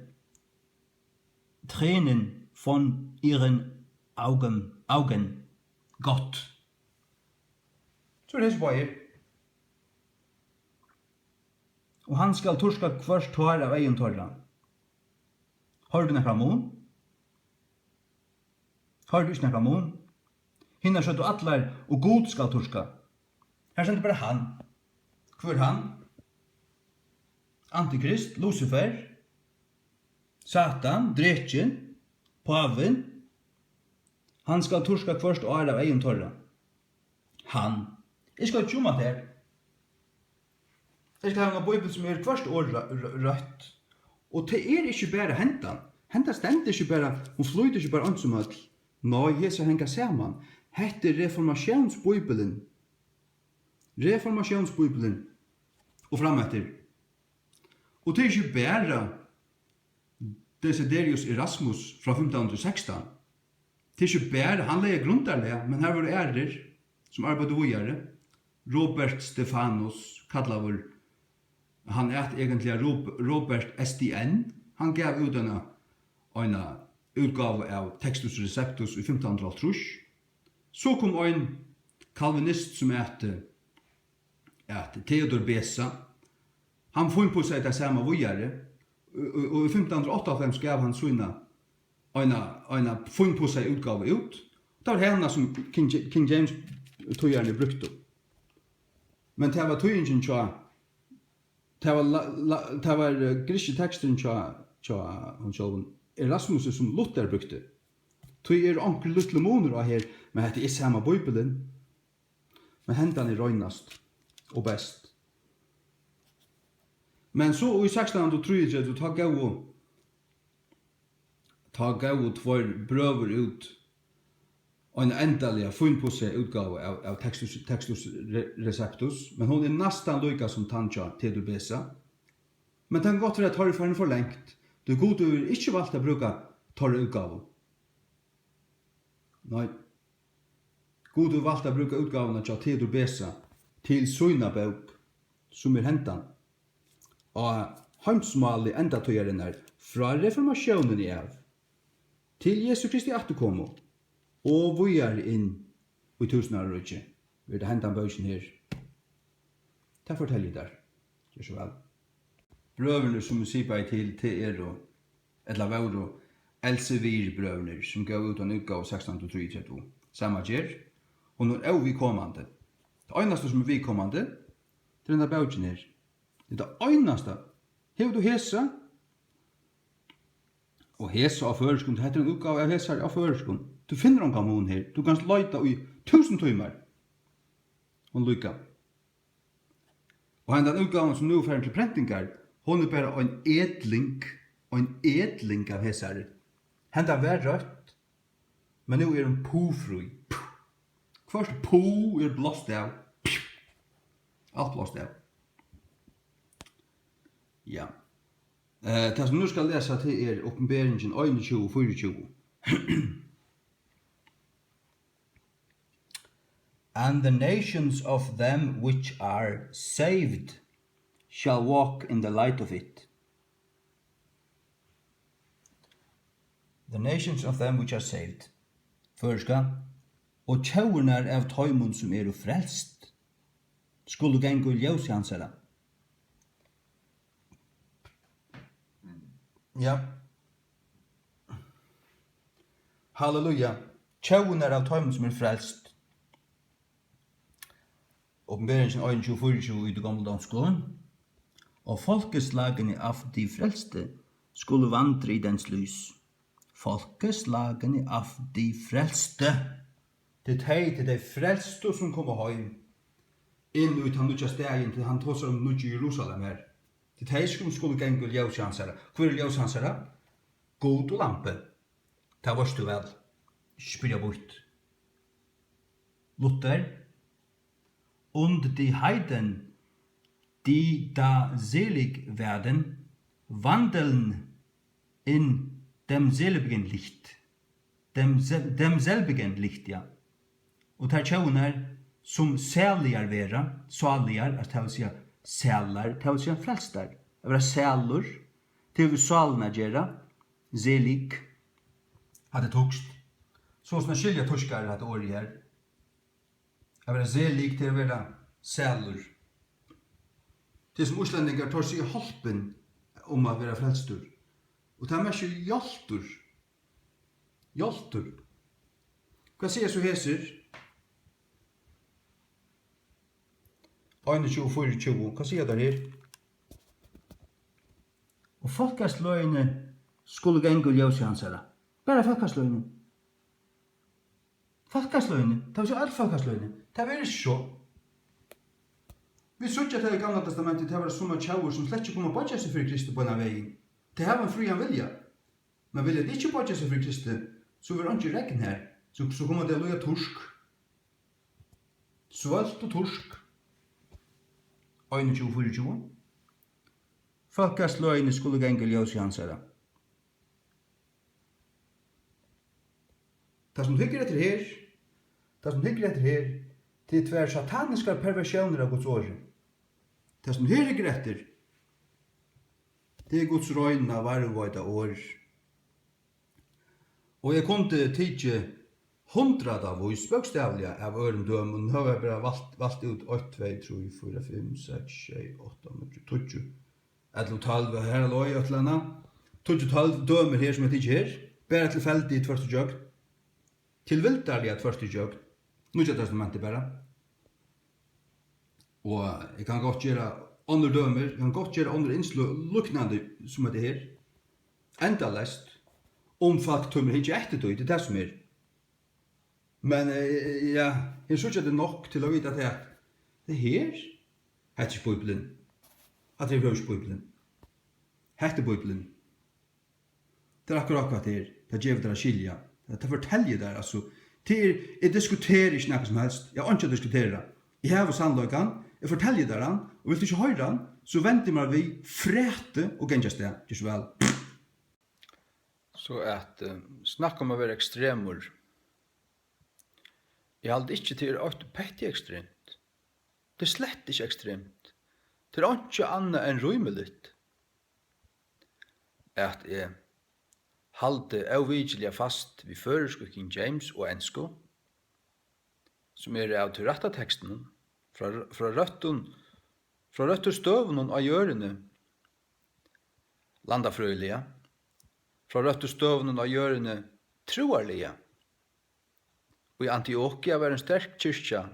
Tränen von ihren Augen, Augen." Gott. So er hesir báðir. "Og hann skal turka hvørt tár av eygum teirra." Hoyrdi tú nakran mun? Hoyrdi tú ikki nakran mun? Hinar søgdu allar, "Og Gud skal turka." Her stendur bara "hann". Hvør hann? Antikrist, Lucifer, Satan, drekin, pávin. "Hann skal turka hvørt ár av eygum teirra." Hann. Eg skal ikki um at her. Eg skal hava eina bíbel, sum er hvørt orð rø-, rø-, røtt. Og tað er ikki bara hendan. Hendan stendur ikki bara, hon flýtur ikki bara eins um øll. Nei, hesar hanga saman. Hetta er reformatiónsbíbelin. Reformatiónsbíbelin. Og frameftir. Og tað er ikki bara Desiderius Erasmus frá fimtan hundrað og sekstan. Tað er ikki bara, hann legði grundarlag, men har vóru aðrir, sum arbeiddu víðari. Robert Stephanus, kallaður, hann æt eigentliga Rob-, Robert S D N. Hann gav út eina, eina útgávu av Textus Receptus í fimtan hundrað og hálvtrýss. So kom ein kalvinist, sum æt, æt Theodor Beza. Hann fínpussaði tað sama víðari, og, og, og í fimtan hundrað og áttaoghálvfems gav hann sína eina, eina fínpussaða útgávu út. Tað var hana, sum King Ja-, King James týðararnir brúktu. Men tað var týðingin hjá, tað var la-, la-, tað var, eh, grikski teksturin hjá, hjá hon sjálvum Erasmusi, sum Luther brúkti. Tí eru onkrir lítlir munir á her, men hetta er sama Bíbelin. Men hendan er reinast og best. Men so í sekstan hundrað og trýogtretivu, tá góvu, tá góvu tveir brøður út eina endaliga fínpussaða útgávu av, av Textus, Textus Re-, Receptus, men hon er næstan líka sum tann hjá Theodor Beza. Men tað kann gott vera, at teir eru farin for langt, tí Gud hevur ikki valt at brúka teirra útgávu. Nei. Gud hevur valt at brúka útgávuna hjá Theodor Beza til sína bók, sum er hendan, á heimsmáli endatíðarinnar, frá reformatiónini av. til Jesu Kristi afturkomu og víðari inn í túsundáraríkið, verður tað hendan bókin her. Tað fortelji eg tær. Ger so væl. Brøðurnir, sum eg sipaði til, tað eru, ella vóru, Elsevier-brøðurnir, sum góvu út eina útgávu sekstan hundrað og trýogtretivu. Sama ger. Hon er óviðkomandi. Tað einasta, sum er viðkomandi, tað er henda bókin her. Tað er tað einasta. Hevur tú hesa? Og hesa á føroyskum, hetta er ein útgáva av hesari á føroyskum. Tú finnur ongan mun her. Tú kanst leita í túsund tímar. Hon líka. Og hendan útgávan, sum nú er farin til prentingar, hon er bara ein etling, ein etling av hesari. Hendan var røtt, men nú er hon pu-frí. Pu. Hvørt pu er blást av. Alt blást av. Ja. Eh, tað, sum nú skal lesa, tað er Opinberingin einogtjúgu fýraogtjúgu. And the nations of them which are saved shall walk in the light of it. The nations of them which are saved. Føroyska. Og tjóðirnar av teimum, sum eru frelst, skulu ganga í ljósi hansara. Ja. Halleluja. Tjóðirnar av teimum, sum eru frelst. Opinberingin einogtjúgu fýraogtjúgu í tí gomlu donsku. Og folkeslagene af de frelste skulle vandre i dens lys. Folkeslagene af de frelste. Tað er tey, tað er tey frelstu, sum koma heim inn í tann nýggja staðin, tí hann tosar um nýggju Jerusalem her. Tað er tey, sum skulu ganga í ljósi hansara. Hvør er ljós hansara? Gud og Lambið. Tað veitst tú væl. Ikki spyrja býtt. Luther. Und die Heiden, die da selig werden, wandeln in demselbigen Licht. Dem sel-, demselbigen Licht, ja. Og tær tjóðirnar, sum saligar verða, sáligar, at tað vil siga sælar, tað vil siga frelstar. At vera sælur, tað hevur við sálina at gera, selig. Hatta er týskt. So sum at skilja týskarar hatta orðið her. At vera selig, tað er at vera sælur. Tað er sum íslendingar, teir siga hjálpin um at vera frelstur. Og tað merkir hjálptur. Hjálptur. Hvat siga so hesir? Einogtjúgu fýraogtjúgu. Hvat siga teir her? Og fólkasløgini skulu ganga í ljósi hansara. Bara fólkasløgini. Fólkasløgini. Tað vil siga øll fólkasløgini. Tað verður so. Vit síggja tað í Gamla Testamenti, tað var summar tjóðir, sum slett ikki kunnu boyggja seg fyri Kristi beinan vegin. Tey hava ein frían vilja. Men vilja tey ikki boyggja seg fyri Kristi, so verður einki regn har. So, so koma tey at líða turk. Svolt og turk. Einogtjúgu fýraogtjúgu. Fólkasløgini skulu ganga í ljósi hansara. Tað, sum tú hyggur eftir her, tað, sum tú hyggur eftir her, tað er tvær sataniskar perversiónir av Guds orði. Tað, sum tú her hyggur eftir, tað er Guds reina, varðveita orð. Og eg kundi tikið hundradavís, bókstavliga, av øðrum dømum. Nú havi eg bara valt, valt út eitt, tvey, trý, fýra, fimm, seks, sjey, átta, níggju, tíggju, ellivu, tólv, her er eitt ella annað. Tíggju, tólv dømir her, sum eg tikið her. Bara tilfeldig tvørtur ígjøgn. Tilvildarliga tvørtur ígjøgn. Nýggja Testamentið bara. Og eg kann gott gera onnur dømir, eg kann gott gera onnur innsløg líknandi sum hetta her. Endaleyst, um fólk tímir hyggja eftir tí, tað er tað sum er. Men, eh, ja, her síggja tey nokk til at vita tað, at tað her, hetta er ikki Bíblian. Hatta er ikki Bíblian. Hetta er Bíblian. Tað er akkurát hvat tað er. Tað gevur tær at skilja. Tað, tað fortelji eg tær, altso. Tað er, eg diskuteri ikki nakað sum helst. Eg havi einki at diskutera. Eg havi sannleikan. Eg fortelji tær hann. Og vilt tú ikki hoyra hann, so vendi mær við, fræti og gangi avstað. Ger so væl. So at, eh, snakka um at vera ekstremur. Eg haldi ikki, tað er eitt petti ekstremt. Tað er slett ikki ekstremt. Tað er einki annað enn rímiligt. At eg haldið óvikiliga fast við føroysku King James og ensku, sum eru av tí rætta tekstinum, frá, frá røttum, frá røttu støðunum á jørðini, landafrøðiliga, frá røttu støðunum á jørðini, trúarliga. Í Antiokia var ein sterk kirkja,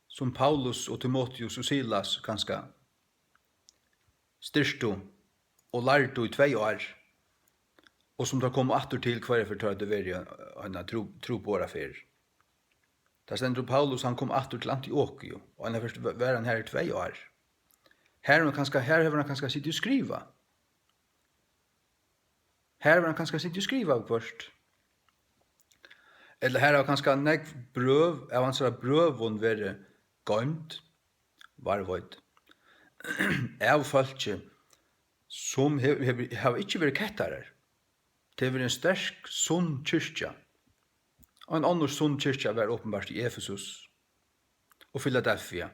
sum Paulus og Timoteus og Silas kanska styrktu og lærdu í tvey ár, og sum teir komu aftur til, hvørja ferð teir høvdu verið eina trú-, trúboðaraferð. Tað stendur, Paulus, hann kom aftur til Antiokiu, og eina ferð var hann har í tvey ár. Har hevur hann kanska, har hevur hann kanska sitið og skrivað. Har hevur hann kanska sitið og skrivað viðhvørt. Ella har hava kanska nógv brøv av hansara brøvum verið goymd, varðveitt, av fólki, sum hevur, hevur, hava ikki verið kettarar. Tað hevur verið ein sterk, sunn kirkja. Ein onnur sunn kirkja var openbart í Efesus og Filadelfia,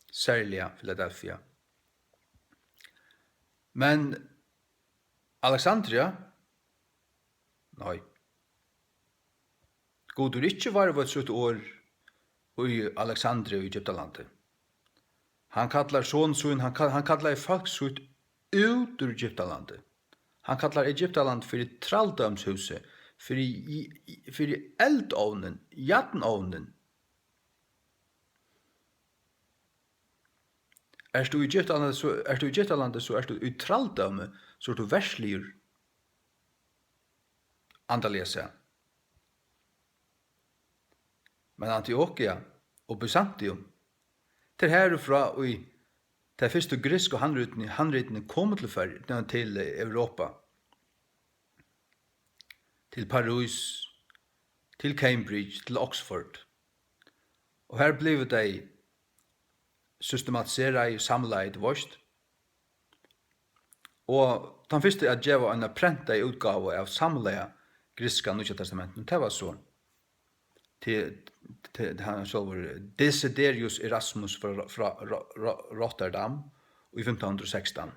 serliga Filadelfia. Men Alexandria, nei. Gud hevur ikki varðveitt sítt orð í Alexandria í Egyptalandi. Hann kallar son sín, hann kall-, hann kallaði fólk sítt út úr Egyptalandi. Hann kallar Egyptaland fyri trældómshúsið, fyri, í, í, fyri eldovnin, jarnovnin. Ert tú í Egyptalandi, so ert tú í Egyptalandi, so ert tú í trældómi, so ert tú verðsligur, andaliga sæð. Men Antiokia og Byzantium, tað er herfrá, ið tey fyrstu griksku handritini, handritini komu til Føroyar, nei, til Europa, til París, til Cambridge, til Oxford. Og har blivu tey systematiseraði, samlaði, tú veist. Og tann fyrsti at geva eina prentaða útgávu av samlaða grikska Nýggja Testamentinum, tað var so til, til, til hann sjálvur, Desiderius Erasmus frá, frá Ro-, Ro-, Rotterdam í fimtan hundrað og sekstan.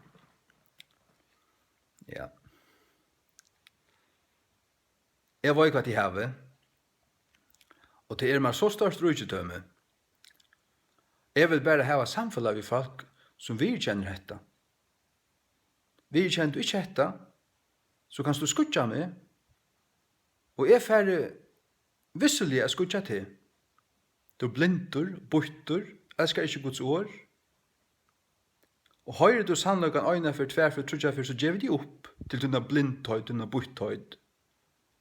Ja. Eg veit, hvat eg havi, og tað er mær so stórt ríkidømi. Eg vil bara hava samfelag við fólk, sum viðurkennir hetta. Viðurkennir tú ikki hetta, so kanst tú skýggja meg, og eg fari vissuliga at skýggja teg. Tú ert blindur, býttur, elskar ikki Guds orð. Og hoyrir tú sannleikan eina ferð, tvær ferð, tríggjar ferð, so gevur tú upp til tína blindheit, tína býttheit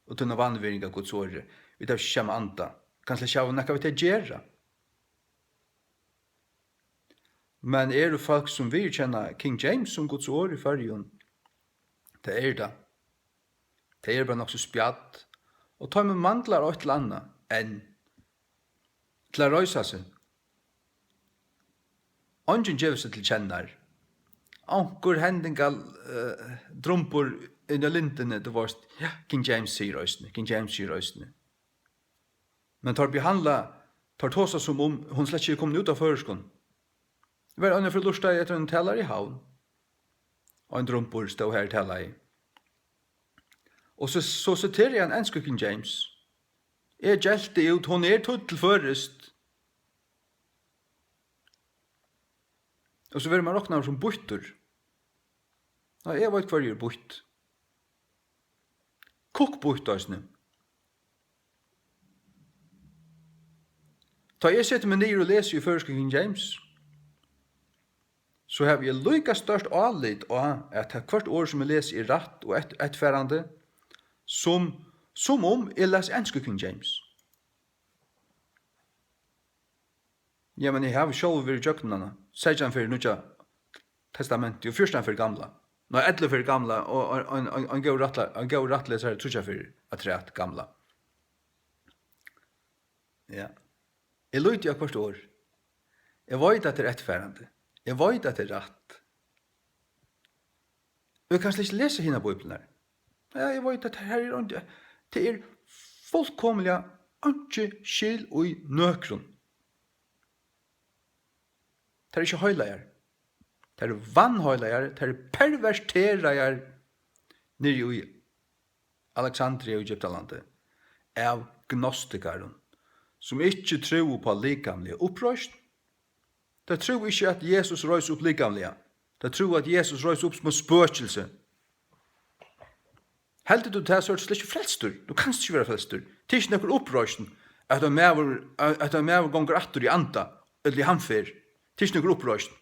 og tína vanvirðing av Guds orði. Vit hava ikki sama anda. Kanska ikki hava nakað við tað at gera. Men eru fólk, sum viðurkenna King James sum Guds orð í Føroyum? Tað er tað. Tey eru bara nokk so spjadd, og teimum manglar eitt ella annað enn til at reisa seg. Eingin gevur seg til kennar. Onkur hendinga, eh, drumbur inni á lindini, tú veist, ja, King James sigur eisini, King James sigur eisini. Men teir behandla, teir tosa sum um hon slett ikki er komin út á føroyskum. Var eina ferð lurtaði eftir einum talari í Havn. Og ein drumbur stóð har og talaði. Og so, so siteri hann ensku King James. Eg gelti út, hon er týdd til føroyskt. Og so verður mann roknaður sum býttur. Nei, eg veit, hvørji er býtt. Kukkbýtt eisini. Tá eg seti meg niður og lesi í føroysku King James, so havi eg líka stórt álit á, at tað hvørt orð, sum eg lesi, er rætt og eitt-, eittfarandi, sum, sum um eg las ensku King James. Ja, men eg havi sjálvur verið ígjøgnum hana, seytjan ferðir Nýggja Testamentið og fjúrtan ferðir Gamla. Nei, ellivu ferðir Gamla og ein, ein, ein, ein góður rættla-, ein góður rættlesari tríggjar ferðir afturat Gamla. Ja. Eg líti á hvørt orð. Eg veit, at tað er eftirfarandi. Eg veit, at tað er rætt. Og eg kann slett ikki lesa hinar bíbliurnar. Ja, eg veit, at her er einki, tað er fullkomiliga einki skil í nøkrum. Tær eru ikki heilagar. Tær eru vanheilagar, tær eru perverteraðar. niðri í Alexandria í Egyptalandi, av gnostikarum, sum ikki trúðu upp á likamliga uppreisn. Teir trúðu ikki, at Jesus reis upp likamliga. Teir trúðu, at Jesus reis upp sum eitt spøkilsi. Heldur tú tað, so ert tú slett ikki frelstur. Tú kanst ikki vera frelstur. Tað er ikki nøkur uppreisn, at ein maður, at ein maður gongur aftur í anda, ella í hann fer. Tað er ikki nøkur uppreisn.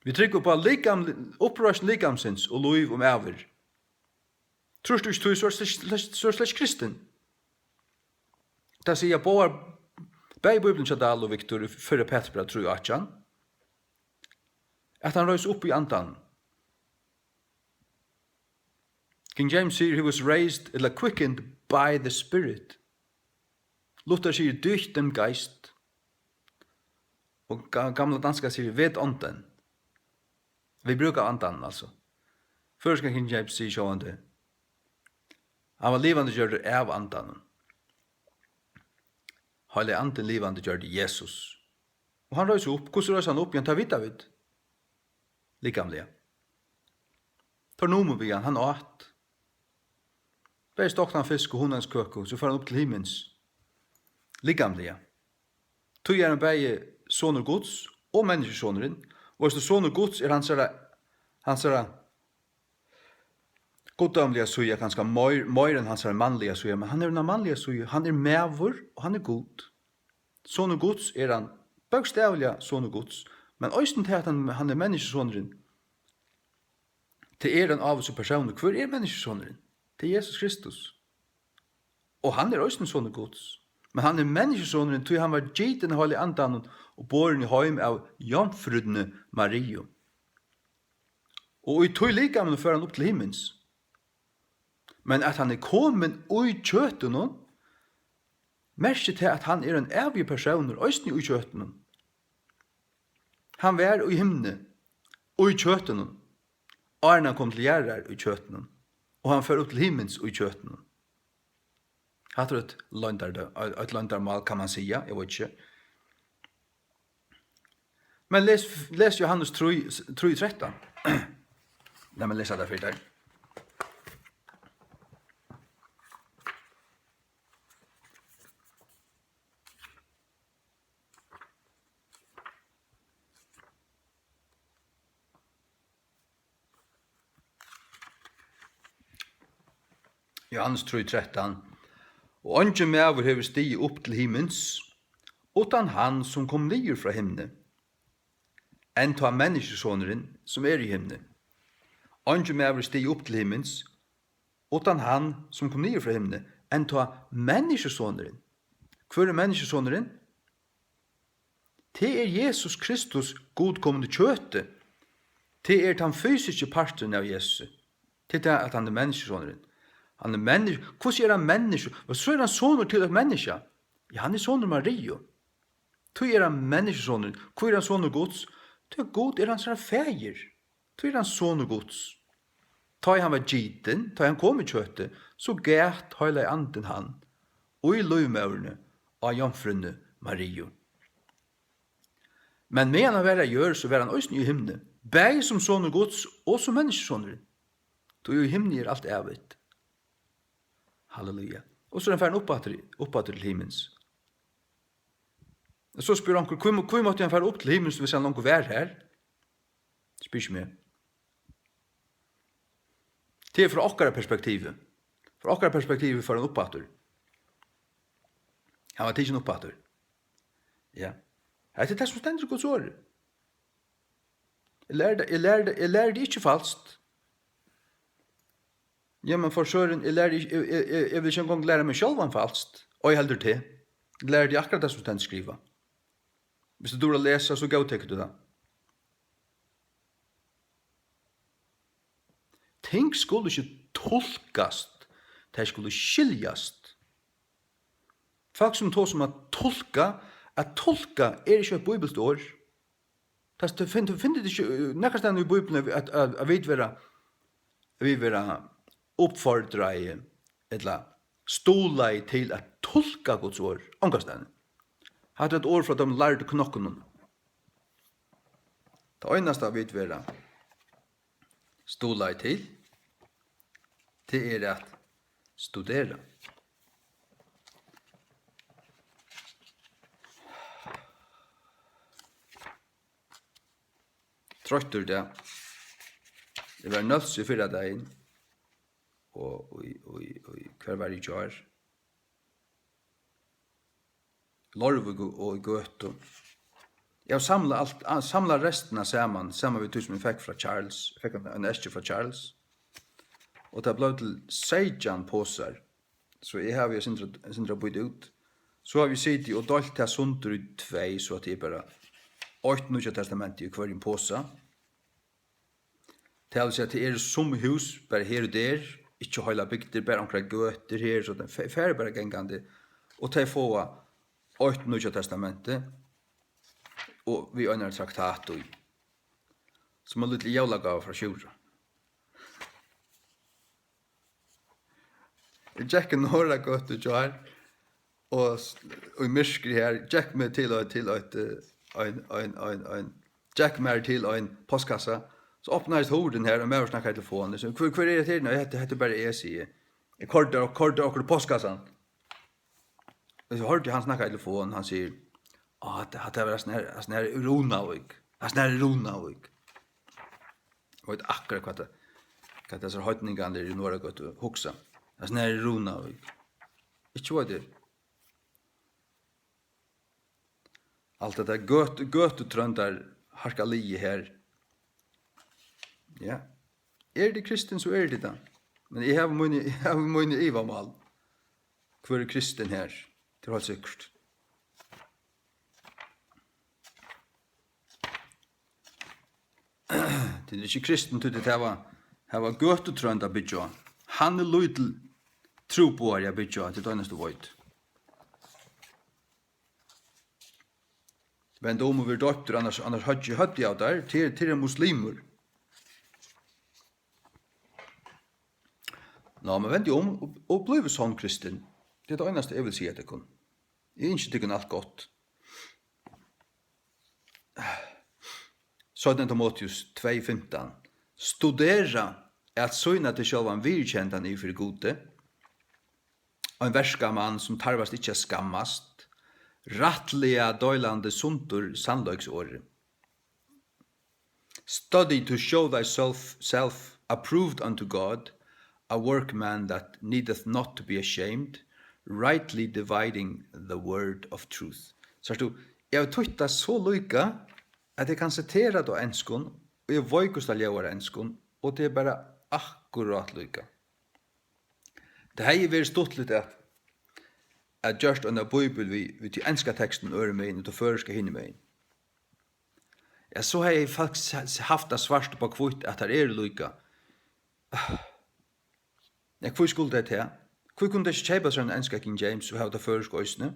Vit trúgva upp á likam, uppreisn likamsins og lív um ævir. Trýrt tú ikki tí, so ert slett, so ert slett ikki kristin. Tað siga báðar, bæði Bíblian hjá Dahl og Victor í fyrra Petursbræv trý átjan, at hann reis upp í andanum. King James sigur, "He was raised, ella quickened by the Spirit." Luther sigur, "Durch den Geist." Og ga-, gamla danska sigur, "Ved Ånden." Vit brúka andan, altso. Føroyska King James sigur sjálvandi, "Hann var livandi gjørdur av andanum." Heilagi Andin livandi gjørdi Jesus. Og hann reis upp. Hvussu reis hann upp? Ja, tað vita vit. Likamliga. Teir numu við hann, hann át. Bæði stoktan fisk og hunangskøku, so fór hann upp til himins. Likamliga. Tí er hann bæði sonur Guds og menniskjusonurin. Og veitst tú, sonur Guds er hansara, hansara guddómliga síða, kanska meir, meir enn hansara mannliga síða, men hann hevur eina mannliga síðu. Hann er maður og hann er Gud. Sonur Guds er hann, bókstavliga sonur Guds, men eisini tað, at hann, hann er menniskjusonurin. Tað er ein ávísur persónur. Hvør er menniskjusonurin? Tað er Jesus Kristus. Og hann er eisini sonur Guds. Men hann er menniskjusonurin, tí hann var gitin av Heilaga Andanum og borin heim av jomfrúnni Mariu. Og í tí likaminum fór hann upp til himins. Men at hann er komin í kjøtinum, merkir tað, at hann er ein ævigur persónur, eisini í kjøtinum. Hann var í himni, í kjøtinum, áðrenn hann kom til jarðar í kjøtinum, og hann fór upp til himins í kjøtinum. Hatta er eitt loyndar-, eitt loyndarmál, kann man siga, eg veit ikki. Men les, les Johannes trý, trý trettan. Lat meg lesa tað fyri tær. Johannes trý trettan. Og eingin maður hevur stigið upp til himins, uttan hann, sum kom niður frá himni, enntá menniskjusonurin, sum er í himni. Eingin maður er stigið upp til himins, uttan hann, sum kom niður frá himni, enntá menniskjusonurin. Hvør er menniskjusonurin? Tað er Jesus Kristus, Gud komin í kjøti. Tað er tann fysiski parturin av Jesusi. Tað er tað, at hann er menniskjusonurin. Hann er mennisk-, hvussu er hann menniskju? Og so er hann sonur til eitt menniskja. Ja, hann er sonur Mariu. Tí er hann menniskjusonurin. Hví er hann sonur Guds? Tí Gud er hansara faðir. Tí er hann sonur Guds. Tá ið hann var gitin, tá ið hann kom í kjøtið, so gat Heilagi Andin hann í lívmóðurini á jomfrúnni Mariu. Men meðan hann var á jørð, so var hann eisini í himni, bæði sum sonur Guds og sum menniskjusonurin. Tí í himni er alt ævigt. Halleluja. Og so er hann farin upp aftur, upp aftur til himins. Og so spyr onkur, hví, hví mátti hann fara upp til himins, hvis hann longu var her? Spyr ikki meg. Tað er frá okkara perspektivi. Frá okkara perspektivi fór hann upp aftur. Hann var tikin upp aftur. Ja. Hetta er tað, sum stendur í Guds orði. Eg lærdi, eg lærdi, eg lærdi ikki falskt. Ja, men for søren, eg lærdi ikki, eg, eg, eg, eg vil ikki eingong læra meg sjálvan falskt. Ei heldur teg. Eg lærdi akkurát tað, sum stendur skrivað. Hvis tú dugir at lesa, so góðtekur tú tað. Ting skulu ikki tulkast, tey skulu skiljast. Fólk, sum tosa um at tulka, at tulka er ikki eitt bíbilskt orð. Tað st-, finn-, tú finnur tað ikki, eh, nakað staðni í Bíbliuni, at, at, at vit verða, at vit verða uppfordraði ella stuðlaði til at tulka Guds orð. Ongastaðni. Hatta er eitt orð frá teimum lærdu knokkunum. Tað einasta, vit verða stuðlaði til, tað er at studera. Troyttur í dag. Eg var í Nólsoy fyrradagin, og í, í, í, hvar var eg í gjár? Leirvík og, og í Gøtu. Eg havi samlað alt, a-, samlað restina saman, saman við tí sum eg fekk frá Charles. Eg fekk ein, ein eskju frá Charles. Og tað bleiv til seytjan posar. So eg havi eitt sindur, eitt sindur at býta út. So havi eg sitið og deilt tað sundur í tvey, so at tað er bara eitt Nýggja Testamenti í hvørjum posa. Tað vil siga, tað eru sum hús, bara her og der, ikki heilar bygdir, bara onkrar gøtur her, so tað fe-, fer bara gangandi. Og tey fáa eitt Nýggja Testamenti og við einari traktat í, sum ein lítil jólagáva frá Sjúrður. Eg gekk í Norðragøtu í gjár, og s-, og í myrkri her, gekk meg til eitt, til eitt, eh, ein, ein, ein, ein, gekk mær til ein postkassa, so opnaðist hurðin her, og maður snakkaði í telefon. Eg sigi: "Hvør, hvør er hetta her?" "Nei, hetta, hetta er bara eg," sigi eg. Eg koyrdi, koyrdi okkum í postkassan. Og so hoyrdi eg hann snakka í telefon, hann sigur: "Á, hatta, hatta var hasin her, hasin her í Runavík. Hasin her í Runavík." Eg veit akkurát hvat tað, hvat tað, so heidningarnir í Norðragøtu hugsa. Hasin her í Runavík. Ikki veit eg. Alt hetta gøtu-, gøtutrøndar harkaliðið her. Ja. Eru tit kristin, so eru tit tað. Men eg havi míni, eg havi míni ivamál. Hvør er kristin her? Tað er heilt sikkurt. Tit eru ikki kristin, tí tit hava, hava gøtutrønd at byggja á. Hann er lítil trúboðari at byggja á, tað er tað einasta, eg veit. Vend um og ver doyptur, annars, annars høggi eg høvdið av tær, tað er, tað er ein muslimur. Ná, men vendið um og, og blívið sonn kristin. Tað er tað einasta, eg vil siga tykkum. Eg ynski tykkum alt gott. Seinna Timoteus tvey fimtan. Studera at sýna teg sjálvan viðurkendan yvir fyri Gudi, ein verkamann, sum tarvast ikki at skammast, rættiliga deilandi sundur sannleiksorðið. Study to show thyself, self approved unto God, a workman that needeth not to be ashamed, rightly dividing the word of truth. Sært tú, eg havi týtt tað so líka, at eg kann sitera tað á enskum, og eg veit hvussu tað ljóðar á enskum, og tað er bara akkurát líka. Tað hevði verið stuttligt at, at gjørt eina bíbel við, við tí enska tekstin øðrumegin og tí føroyska hinumegin. Ja, so hevði fólk s-, s-, havt tað svart upp á hvítt, at tær eru líka. Ja, hví skuldu tey tað? Hví kunnu tey ikki keypa sær ein enska King James og hava tað føroyska eisini?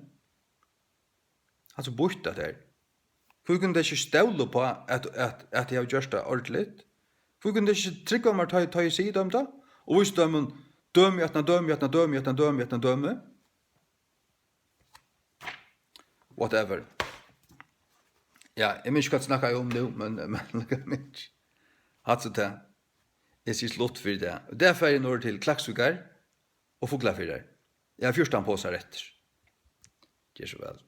Altso býtt at tær. Hví kunnu tey ikki stóla upp á, at, at, at eg havi gjørt tað ordiligt? Hví kunnu tey ikki trúgva mær, tá, tá eg sigi teimum tað? Og vísa teimum dømi aftan á dømi aftan á dømi aftan á dømi aftan á dømi? Whatever. Ja, eg minnist ikki, hvat eg snakkaði um nú, men, men, men, hatta so tað. Eg sigi slutt fyri tað. Og tað fari eg norður til Klaksvíkar og Fuglafjarðar. Eg havi fjúrtan posar eftir. Ger so væl.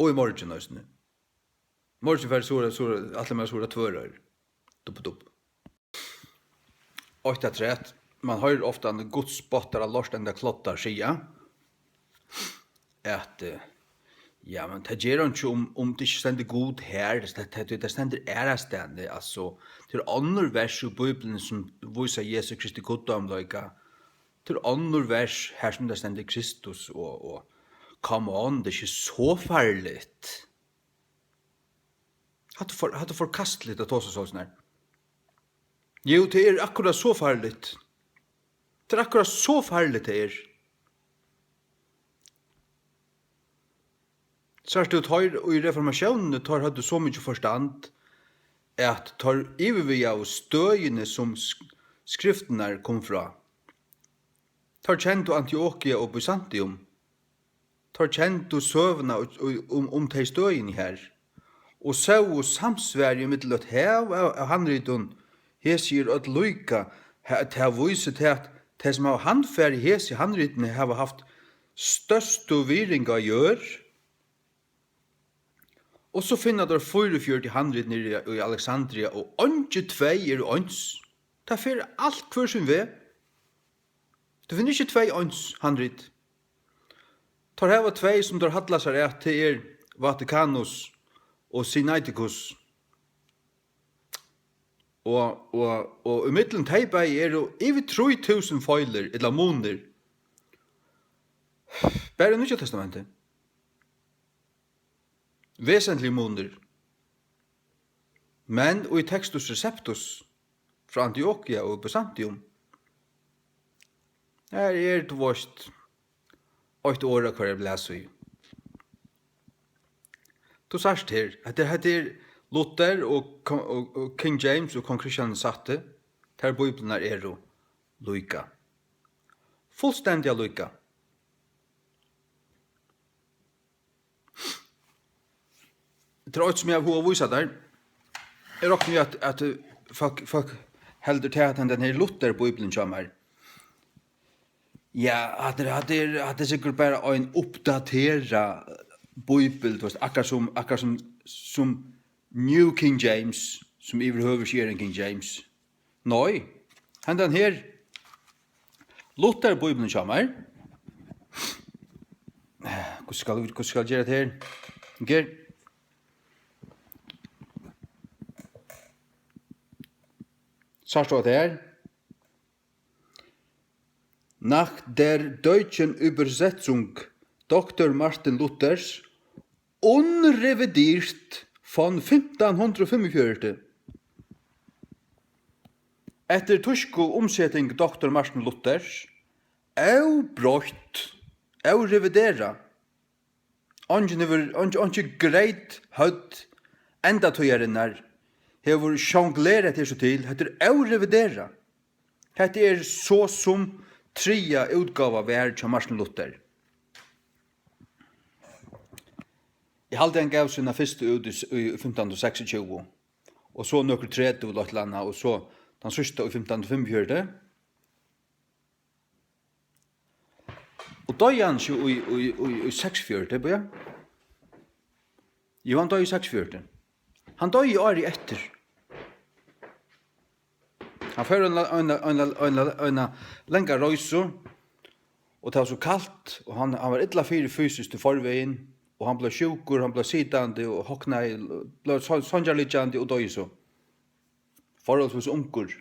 Og í morgin eisini. Morgin fari eg so, so, ætli mær so at Tvøroyri. Dupp, dupp. Eitt afturat, man hoyrir ofta gudsspottar, lortandi kloddar siga, at, eh, ja, men tað ger einki, um, um tað ikki stendur Gud her, tað, tað, tað stendur aðrastaðni, altso, tað eru onnur vers í Bíbliuni sum vísa Jesu Kristi guddómleika, tað eru onnur vers her sum tað stendur Kristus og, og, come on, tað er ikki so farligt. Hatta er for, hatta er forkastiligt at tosa soleiðis her. Jú, tað er akkurát so farligt. Tað er akkurát so farligt, tað er. Sært tú, teir í reformatiónini, teir høvdu so mikið forstand, at teir yvirvigaðu støðini, sum sk-, skriftirnar komu frá. Teir kendu Antiokia og Byzantium. Teir kendu søguna og, og, um, um tey støðini her, og sóu samsvarið ímillum eitt hav av, av handritum. Hesi eru øll líka, Ha-, tað vísir tað, at tey, sum hava handfarið hesi handritini, hava havt størstu virðing á jørð. Og so finna teir fýraogfjøruti handrit niðri í Alexandria, og eingi tvey eru eins. Tað fer alt hvør sín veg. Tú finnur ikki tvey eins handrit. Teir hava tvey, sum teir halla sær at, tað er Vatikanus og Sinaiticus. Og, og, og ímillum tey bæði eru yvir trý túsund feilir ella munir. Bara í Nýggja Testamenti. Vesentligir munir. Men í Textus Receptus frá Antiokia og Byzantium, har er, tú veist, eitt orð á hvørjari blaðsíðu. Tú sært her, hetta er, hetta er Luther og, og, og King James og kong Christian den sætti, tær bíbliurnar eru líka. Fullstendiga líka. Tað er eitt, sum eg havi hug at vísa tær. Eg rokni við, at, at fólk, fólk heldur til, at hendan her Luther-bíblian hjá mær, ja, hatta er, hatta er, hatta er sikkurt bara ein uppdaterað bíbel, tú veist, akkurát sum, akkurát sum, sum New King James, sum yvirhøvur ikki er ein King James. Nei, hendan her Luther-bíblian hjá mær. Hvussu skal, hvussu skal eg gera hetta her? Ger. Sært tú hetta her? Nach der deutschen Übersetzung Doktor Martin Luthers, unrevidiert von fimtan hundrað og fimmogfjøruti. Eftir týsku umseting Doktor Martin Luthers, óbroytt, óreviderað. Eingin hevur, eingi, eingi greyt høvd endatíðarinnar hevur sjonglerað hesum til. Hetta er óreviderað. Hetta er so sum triðja útgáva var hjá Martin Luther. Eg haldi, hann gav sína fyrstu út í s-, í fimtan hundrað og seksogtjúgu, og so nøkur tretivu ella eitt ella annað, og so tann síðsta í fimtan hundrað og fimmogfjøruti. Og doyði hann ikki í, í, í, í seksogfjøruti, bíða? Jú, hann doyði í seksogfjøruti. Hann doyði árið eftir. Hann fór eina, eina, eina, eina, eina langa reisu, og tað var so kalt, og hann, hann var illa fyri fysiskt í forvegin, og hann bleiv sjúkur, hann bleiv sitandi og hoknaði, bleiv so-, songarliggjandi og doyði so. Forholdsvis ungur.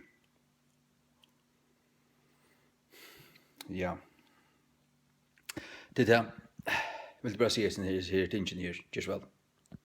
Ja. Tað er tað. Eg vildi bara siga hesar her, her tingini her. Ger so væl.